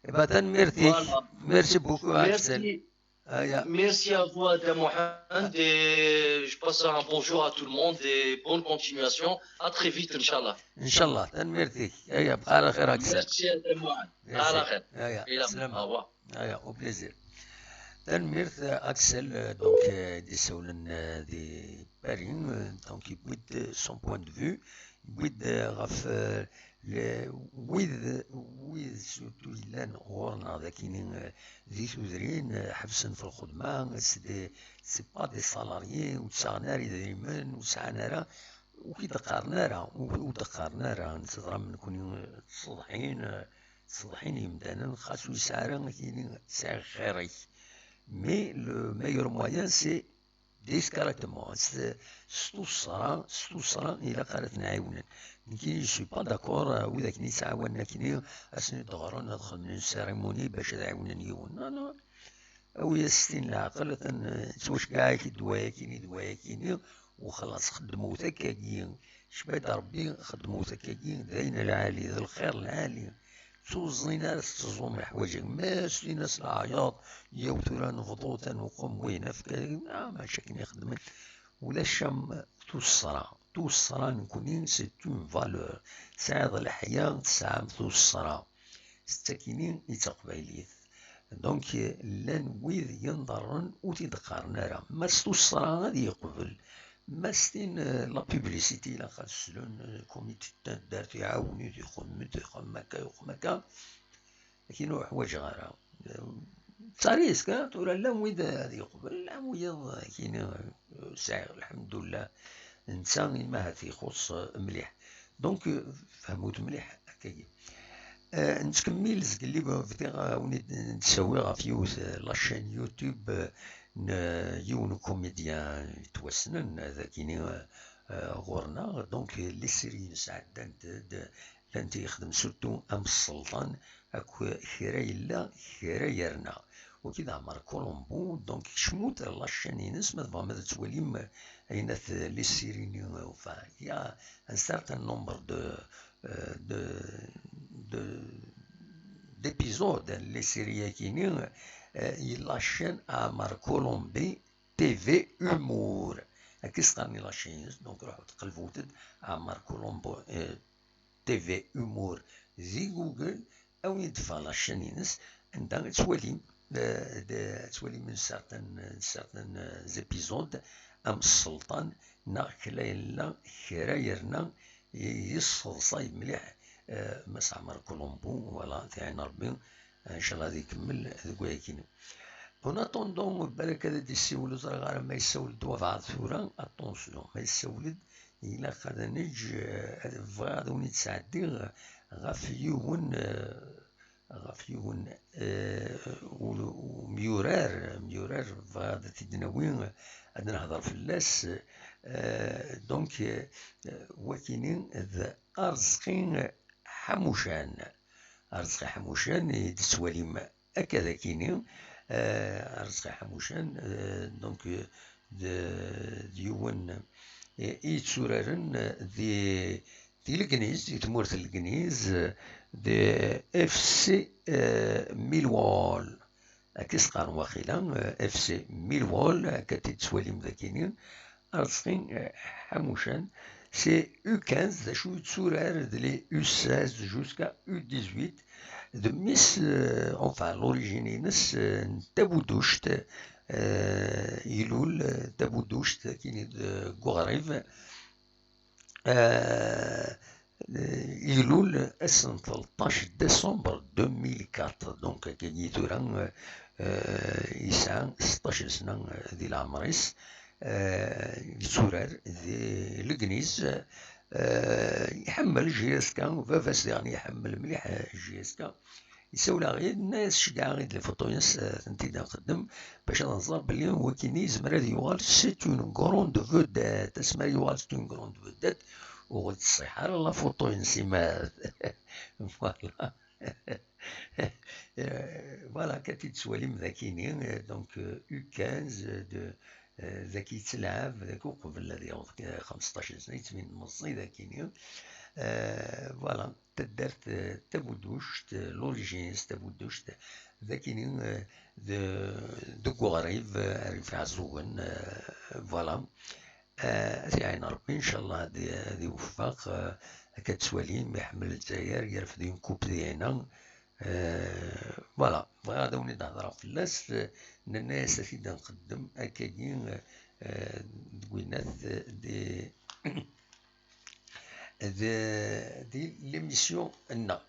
Eh ben, tanemmirt-ik. Voilà. Merci beaucoup, Axel. Merci. Aya. Merci à vous, Adam Mohamed, et je passe un bonjour à tout le monde et bonne continuation. À très vite, Inch'Allah. إن شاء الله. Tanemmirt-ik. Aya, bqa ɛla xir, Axel. Merci, Adam Mohamed. Merci. À la khair. Aya, Et là, slama. Au revoir. Aya, au plaisir. Tanemmirt, euh, Axel, euh, donc, euh, d-isawlen, euh, di Paris, euh, donc, yewwi-d, euh, son point de vue, yewwi-d, euh, ɣef, euh, le, wid, wid surtout yellan ɣur-neɣ d akini, euh, di tudrin, euh, ḥebsen f lxedma, c'est des, c'est pas des salariés, ur d-sɛan ara idrimen, ur sɛan ara, ur k-id-qqaren ara, ur, ur d-qqaren ara, nettẓram nekni, euh, tṣeḍḥin, euh, tṣeḍḥin yemdanen, xas ur yesɛi ara akini, sɛiɣ xir-ik. Mais le meilleur moyen, c'est discrètement, s, s tuṣṣra, s tuṣṣra ilaq ara ten-ɛiwnen. Nekni, je suis pas d'accord, euh, wid akken yettɛawanen akni, ad sen-id-ɣren, ad xedmen une cérémonie bac ad ɛiwnen yiwen. Non, non. Awi-yas stin leɛqel, atan, eh, ttwaceggeɛ-ak-id wayakini d wayakini, u xlaṣ, xedmet akkagi. Cba-d Rebbi, xedmet akkagi, d ayen lɛali, d lxir lɛali. Ur ẓrin ara tetteẓẓum leḥwaǧ-agi. Ma s-tiniḍ leɛyaḍ, yaw tura nebḍu-t ad nuqem win, efk, ah, maca akken i xedmen. Ulac am tuṣṣra. Tuṣṣra nekni, c'est une valeur. Tesɛiḍ leḥya, tesɛam tuṣṣra. S takini i d taqbaylit. Donc, llan wid yenḍerren ur t-id-qqaren ara. Ma s tuṣṣra ad yeqbel. Ma s tin, eh, la publicité ilaq ad slen, eh, comité n taddart iɛawen-it, ixemmem-d, ixemmem akka, ixemmem akka. Akin ur ḥwaǧeɣ ara. Eh, d tarisk, eh, tura llan wid ad yeqbel, llan wiyaḍ, akin, eh, sɛiɣ, lḥemdullah, netta ima ahat ixuṣṣ, eh, mliḥ. Donc, eh, fehmut mliḥ, akkagi. Eh, nettkemmil, zgelli bdiɣ, eh, wen-id-, wen-d-ttawiɣ ɣef yiwet, eh, la chaîne YouTube, eh, n, eh, yiwen ukumidyan yettwassnen, eh, dagini, eh, eh, ɣur-neɣ. Donc, eh, les séries-ines ɛeddant-d, llant yexdem surtout am sselṭan, akk kra yella, kra yerna. Wagi d Ɛmer Colombo, donc kecmut ɣer la chaîne-ines ma tebɣam ad twalim, eh, ayen at les séries-nni, enfin, il y a un certain nombre de, euh, de, de, d'épisodes, les séries-agi-nni, euh, i la chaîne Ɛmer Colombo T V Humour. Akka i s-qqaren i la chaîne-ines, donc ruḥet qelbet-d Ɛmer Colombo, euh, T V Humour di Google, awi-d ɣef la chaîne-ines, anda ad twalim, eh, d-, ad twalim certains, certains, eh, épisodes am sselṭan neɣ kra yella, kra yerna yesseḍsay mliḥ, eh, Mass Ɛmer Colombo, voilà, tiɛin Rebbi, eh, inchallah ad ikemmel deg wayagi-nni. En attendant, balak ad d-yessiwel, ur ẓriɣ ara ma yessawel-d wabɛaḍ tura, attention, ma yessawel-d, ilaq ad neǧǧ, eh, ad, bɣiɣ ad wen-id-sɛeddiɣ, ɣef yiwen, eh, ɣef yiwen, eh, u-, umyurar, umyurar bɣiɣ ad t-id-nawi, ad nehder fell-as. Eh, donc, eh, wakini d Arezqi Ḥamucan. Arezqi Ḥamucan i d-tettwalim akka d akini, eh, Arezqi Ḥamucan, eh, donc, eh, d, d yiwen, eh, i yetturaren di, di Legniz, di tmurt n Legniz, eh, d F C, eh, Millwall. Akka i s-qqaren waqila, eh, F C Millwall, akka t-id-tettwalim d akini. Arezqi, eh, Ḥamucan, c'est U quinze, d acu yetturar d les U seize jusqu'à U dix-huit, d mmi-s, eh, enfin, l'origine-ines, eh, n Tabuduct, eh, ilul, eh, Tabuduct, akini d, eh, deg uɣrib. Eh, ilul ass n tleṭṭac décembre deux mille quatre, donc akkagi tura, eh, yesɛa seṭṭac n sna, eh, di leɛmer-is. Eh, yetturar di Legniz, eh, iḥemmel J S K, baba-s diɣen iḥemmel mliḥ, eh, J S K. Isawel-aɣ-id, yenna-yas ceggɛeɣ-id les photos-ines, eh, tent-id nqeddem, bac ad nẓer belli wakini yezmer ad yuɣal c'est une grande vedette. Asmi ara yuɣal c'est une grande vedette, ur ɣ-teṣṣiḥ ara la photo-ines, imat. Voilà. Euh, voilà, akka t-id-tettwalim d akini, euh, donc, euh, U quinze, euh, de, euh, d aki yettelɛab, d aki uqbel ad yaweḍ, euh, xmesṭac sna, yettbin-d meẓẓi d akini. Euh, voilà, taddart, euh, Tabuduct, euh, l'origine-is Tabuduct, d akini, euh, de, deg uɣrib, euh, Rrif Iɛeẓẓugen, euh, voilà. Eh, ad t-iɛin Ṛebbi, ncallah ad, ad iweffeq, eh, akka d-tettwalim, iḥemmel Lezzayer, yerfed une coupe dihina. Eh, voilà, bɣiɣ ad awen-id-hedṛeɣ fell-as, eh, nenna-yas ad t-id-nqeddem akkagi, eh, deg winnat, eh, di, di, di l'émission-nneɣ.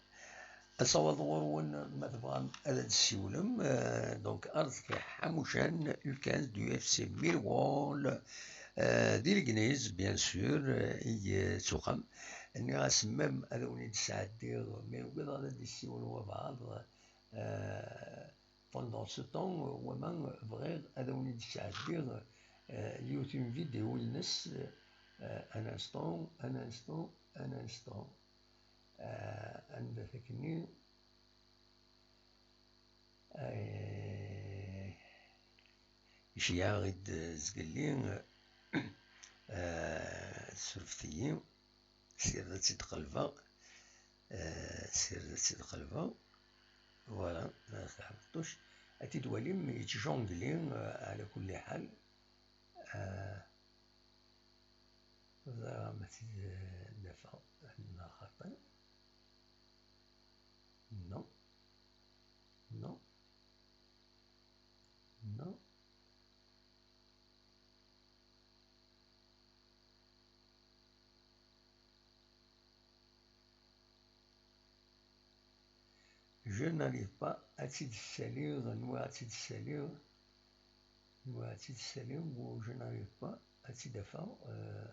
Ad taweḍ ɣur-wen ma tebɣam ad d-tessiwlem. Euh, donc, Arezqi Ḥamucan, U quinze du F C Millwall, euh, di Legniz, bien sûr, euh, i, euh, tuxam. Nniɣ-as même ad awen-id-sɛeddiɣ, mais ugadeɣ ad d-issiwel wabɛaḍ, euh, pendant ce temps, euh, wama bɣiɣ ad awen-id-sɛeddiɣ, euh, yiwet une vidéo-ines, euh, un instant, un instant, un instant. Ah, anda-t akkenni? Eh, iceyyeɛ-aɣ-id zgelli, ah, surfet-iyi, sired ad tt-id-qelbeɣ, ah, sired ad tt-id-qelbeɣ, voilà, ah, Ḥemṭuc, ad t-id-twalim, yettjongli, ah, ɛla kulli ḥal, ah, Ẓriɣ ma tt-id-afeɣ neɣ xaṭi. Non. Non. Non. Je n'arrive pas ad tt-id-ssaliɣ, nwiɣ ad tt-id-ssaliɣ, nwiɣ ad tt-id-ssaliɣ, u je n'arrive pas ad tt-id-afeɣ, euh,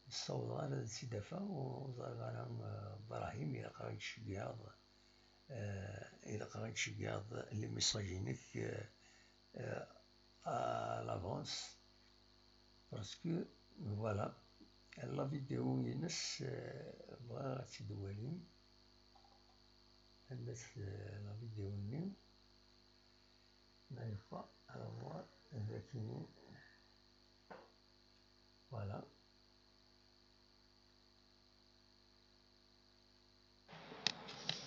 ur ssawḍeɣ ara ad tt-id-afeɣ, ur ẓriɣ ara, euh, Brahim, ilaq ara yi-tceggɛeḍ, euh, ilaq ara yi-tceggɛeḍ les messages-inek, euh, euh, à l'avance, parce que, voilà, la vidéo-ines, euh, bɣiɣ ad tt-id-twalim. Anda-tt, euh, la vidéo-nni? N'arrive pas à la voir, effectivement. Voilà.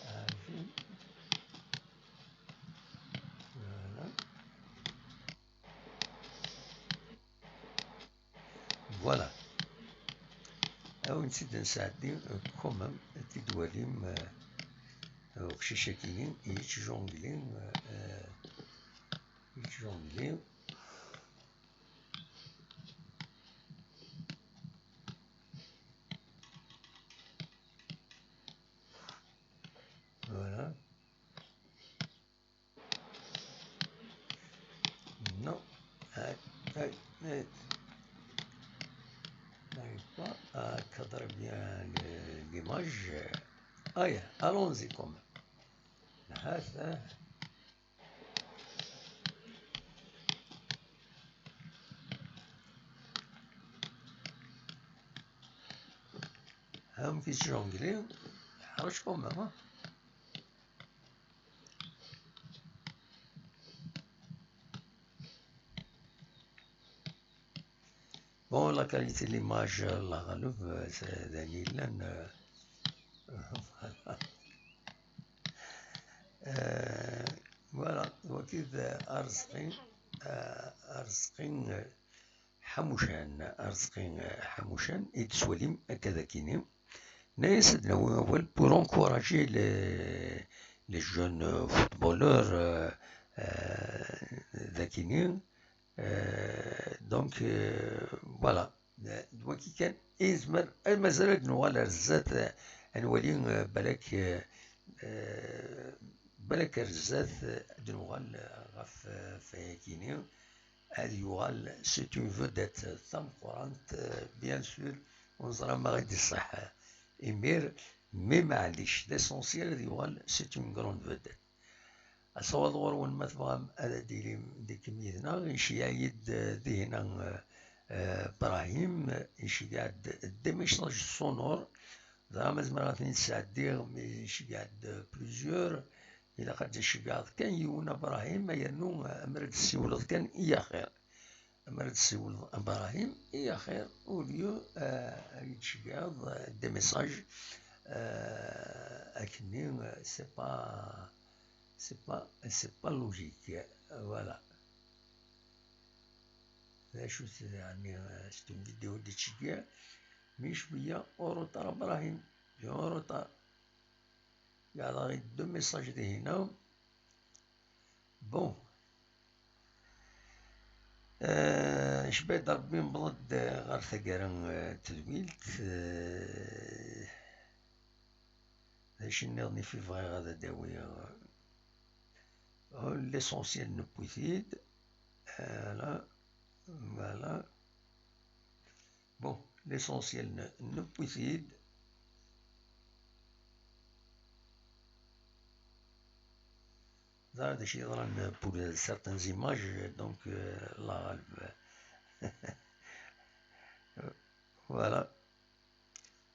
Ah, je-, voilà. Voilà. Ad wen-tt-id-nesɛeddi, euh, quand même, ad t-id-twalim, euh, uqcic-agi-nni, yettjongli, euh, yettjongli. Voilà. Non. Aïe, aïe, aïe. N'arrive pas à cadrer bien le, l'image. Aya, allons-y quand même. Hata. Amek yettjongli, yeḥrec quand même, hein. Bon, la qualité de l'image, euh, la relève, euh, c'est Daniel, euh, voilà. Euh, voilà, donc, euh, Arzqi, euh, Arzqi, euh, Ḥamucan, Arzqi, euh, Ḥamucan, i d-swalim akka d akini. Nna-yas ad nawi awal pour encourager les, les jeunes, euh, footballeurs, euh, euh, d akini. Euh, donc, euh, voilà. Euh, d waki kan i nezmer, ay mazal ad nuɣal ar zdat, euh, ad nwali, euh, balak, euh, euh, balak ar zdat, euh, ad nuɣal, euh, ɣef, euh, ɣef wayakini. Ad yuɣal, c'est une vedette tameqqrant, euh, bien sûr, ur neẓri ma ɣ-i d-iṣeḥ imir, mais maɛlic, l'essentiel ad yuɣal, c'est une grande vedette. Asawaḍ ɣur-wen, ma tebɣam ad d-tilim dikem yid-neɣ, iceyyeɛ-iyi-d, eh, dihin, eh, eh, Brahim, iceyyeɛ-d des messages sonores. Ẓriɣ ma zemreɣ ad ten-id-sɛeddiɣ, mais iceyyeɛ-d plusieurs. Ilaq ad d-tceggɛeḍ kan yiwen a Brahim, yernu, eh, amer ad d-tessiwleḍ kan i axir. Amer ad d-tessiwleḍ a Brahim i axir, au lieu, eh, ad yi-d-tceggɛeḍ, eh, des messages, eh, akkenni, eh, c'est pas, c'est pas, c'est pas logique. Voilà. D acu-t, yeɛni, c'est une vidéo d-yettceggiɛ, mi cwiya en retard Brahim, en retard. Yeɛḍa-ɣ-id deux messages dihin-a. Bon. Euh, icba-d Rebbi, newweḍ-d ɣer taggara, euh, n tedwilt. Euh, d acu nniḍen i fi bɣiɣ ad d-awiɣ? Euh, l'essentiel newwi-t-id. Voilà. Voilà. Bon, l'essentiel n-, newwi-t-id. Ẓriɣ d acu yeḍran pour certaines images, donc, euh, la relève. Voilà.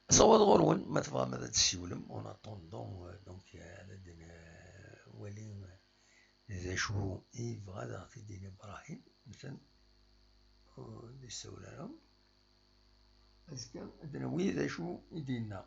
Asawaḍ ɣur-wen, ma tebɣam ad d-tessiwlem, en attendant, euh, donc, euh, ad d-nwali, euh, d acu i yebɣa ad aɣ-t-id-yini Brahim, mten ur d-yessawel ara. Azekka ad d-nawi d acu i d-yenna.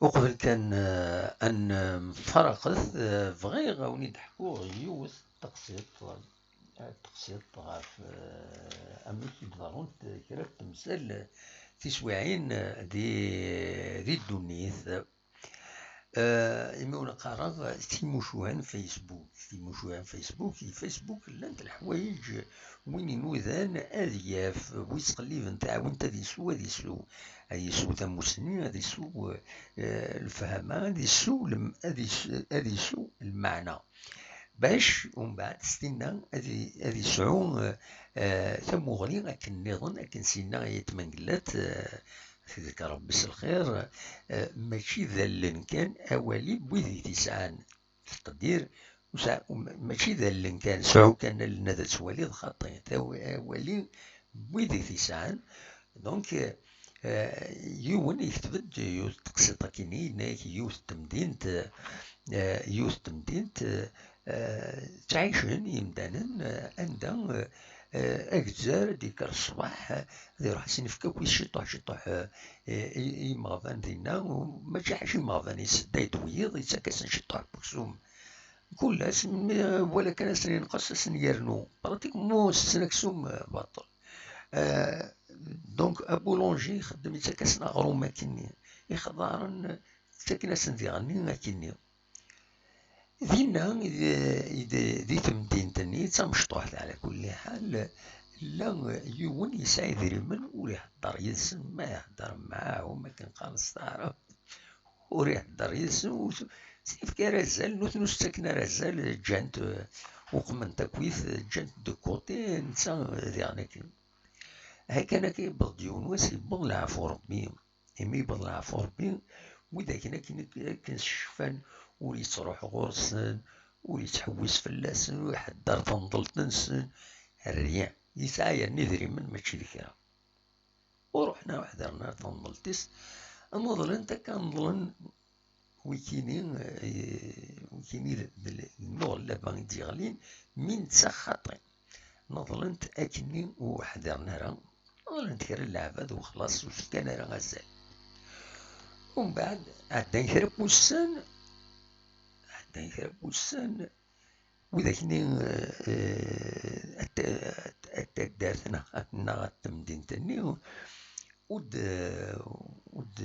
Uqbel kan, eh, ad nemfaraqet, eh, bɣiɣ ad wen-id-ḥkuɣ yiwet teqsiṭ, eh, teqsiṭ ɣef, eh, amek i d-ḍerrunt kra n temsal tiswiɛin, eh, di, di ddunit. Eh, imi ur neqqareɣ timucuha n Facebook, timucuha n Facebook, di Facebook llant leḥwayeǧ, win inudan ad yaf, wi yettqelliben taɛwint ad isew, ad isew, ad isew tamusni, ad isew, eh, lefhama, ad isew lem-, ad is-, ad isew lmeɛna. Bac, umbeɛd, s tinna ad i-, ad isɛu, eh, eh, tamuɣli akken nniḍen, akken s-yenna Ayt Mengellat, eh, ad t-id-ikker Rebbi s lxir, eh, mačči d allen kan, awal-i n wid i t-isɛan. Tettqeddir, ur sɛa-, um, mačči d allen kan, sɛu kan allen ad twaliḍ xaṭi. Taw-, awal-i wid i t-yesɛan. Donc, euh, yiwen yekteb-d yiwet n teqsiṭ akkenni, yenna-yak yiwet n temdint, euh, yiwet n temdint, euh, ttɛicen yimdanen, euh, anda, euh, euh, agezzar ad d-yekker ṣṣbeḥ, euh, ad iruḥ ad sen-ifk akk ciṭuḥ ciṭuḥ, euh, i, i, i imeɣban dinna, u mačči ḥaca imeɣban, isedday-d wiyiḍ, yettak-asen ciṭuḥ n weksum. Kul ass, mi, wala kan ass-nni yenqes, ass-nni yernu. Pratiquement, setten aksum, euh, baṭel. Euh, donc, aboulanger ixeddem, yettak-asen aɣrum akkenni. Ixḍaren, ttaken-asen diɣenni akkenni. Dinna, i d, i d, di temdint-nni, d tamecṭuḥt, ɛla kulli ḥal, llan yiwen yesɛa idrimen, ur ihedder yid-sen, ma ihedder mɛahum, akken qqaren s taɛrabt. Ur ihedder yid-sen, ur s-, ur s-yefki ara azal, nutni ur s-ttaken ara azal, ǧǧan-t, eh, uqmen-t akkit, ǧǧan-t de côté, netta, eh, diɣen akken. Akken akka yewweḍ-d yiwen wass, yewweḍ leɛfu Rebbi. Imi yewweḍ leɛfu Rebbi, widak akken, akken, akken s-cfan, ur yettruḥ ɣur-sen, ur yettḥewwis fell-asen, ur iḥedder tanḍelt-nsen, rien. Yesɛa yerna idrimen mačči d kra. U ruḥen, ur ḥdiren ara tanḍelt-is, neḍlen-t akka, neḍlen wikini, eh, wikini d, d, d lmuɣellaba i d-yeɣlin, mi netta xaṭi. Neḍlen-t akkenni ur ḥdiren ara, neḍlen-t kra n leɛbad u xlaṣ, ur s-fkan ara azal. Umbeɛd, ɛeddan kra n wussan, ɛeddan kra n wussan, widak-nni, eh, eh, at, at, at taddart neɣ, neɣ at temdint-nni, ur d, ur d,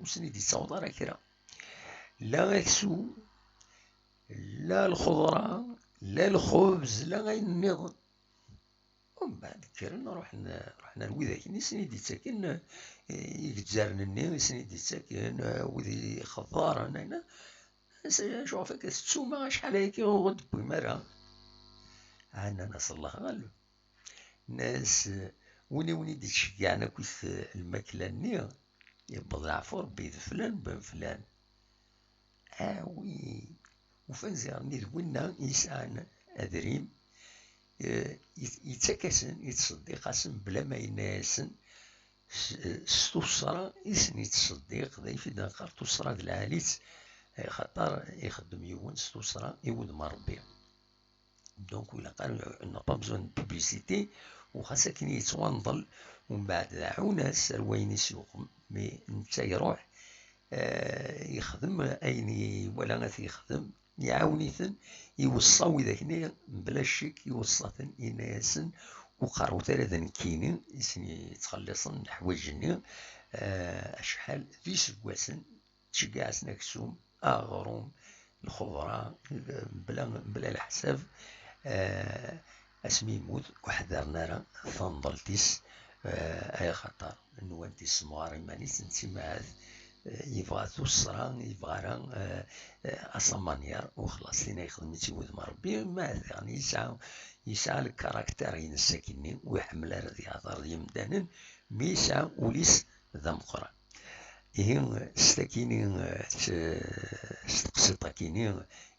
ur sen-id-yettaweḍ ara kra. La aksum, la lxeḍra, la lxubz, la ayen nniḍen. Umbeɛd kkren, ruḥen, ruḥen ar widak-nni i sen-id-yettaken, eh, igezzaren-nni i sen-id-yettaken, eh, wid ixeḍḍaren, ayen. Acuɣef akka tettum acḥal ayagi ur d-tewwim ara? Ah, nnan-as: "Allah ɣaleb." Nnan-as: "Win i wen-id-ittceggiɛen akkit lmakla-nni, yewweḍ leɛfu Rebbi d flan ben flan." Ah oui, ufan ziɣen d winna yesɛan adrim, eh, yet-, yettak-asen, yettṣeddiq-asen bla ma yenna-yasen, s, s tuṣṣra i sen-yettṣeddiq, d ayf i d-neqqar tuṣṣra d lɛali-tt, axaṭer ixeddem yiwen s tuṣṣra i wudem n Rebbi. Donc, il a pas, on n'a pas besoin de publicité, u xas akken yettwanḍel, umbeɛd d aɛunas ar wayen i s-yuqem, mais netta iruḥ, eh, yexdem ayen iwala ad t-yexdem, iɛawen-iten, iweṣṣa widak-nni, mebla ccek, iweṣṣa-ten, yenna-yasen: "Ur qqarut ara d nekkini i sen-yettxelliṣen leḥwayeǧ-nni, eh, acḥal d iseggasen, ttceggiɛ-asen aksum, aɣrum, lxeḍra, mebla, mebla leḥsab, eh, asmi yemmut ur ḥdiren ara tanḍelt-is, eh, ay axaṭer nwan tissemɣar iman-is, netta ma ahat, eh, yebɣa tuṣṣra, yebɣa ara, eh, eh, à sa manière, u xlaṣ, tin ay yexdem-itt i wudem n Rebbi, ma ahat daɣen yesɛa, yesɛa le caractère-ines akkenni, ur iḥemmel ara ad yehder d yemdanen, mi yesɛa ul-is d ameqqran. Ihi, s takini, s, s teqsiṭ-akini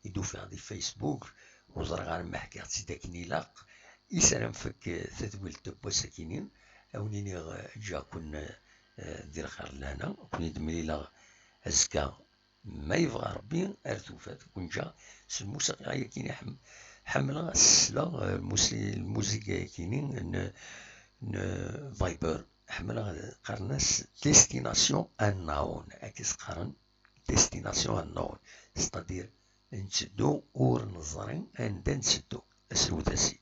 i d-ufiɣ di Facebook, ur ẓriɣ ara ma ḥkiɣ-tt-id akken ilaq. Is ara nfek tadwilt n wass-akini, a wen-iniɣ, eh, ǧǧiɣ-ken, eh, di lxir d lehna, a ken-id-mlileɣ azekka, ma yebɣa Rebbi, ar tufat, ken-ǧǧeɣ s lmusiqa-yakini ḥem-, ḥemmleɣ ad sleɣ, eh, lmusi-, lmuziga-yakini n, n Viber. Ḥemmleɣ ad qqaren-as Destination Unknown, akka i s-qqaren, Destination Unknown, c'est-à-dire netteddu ur neẓri anda netteddu. Asrewd-asi.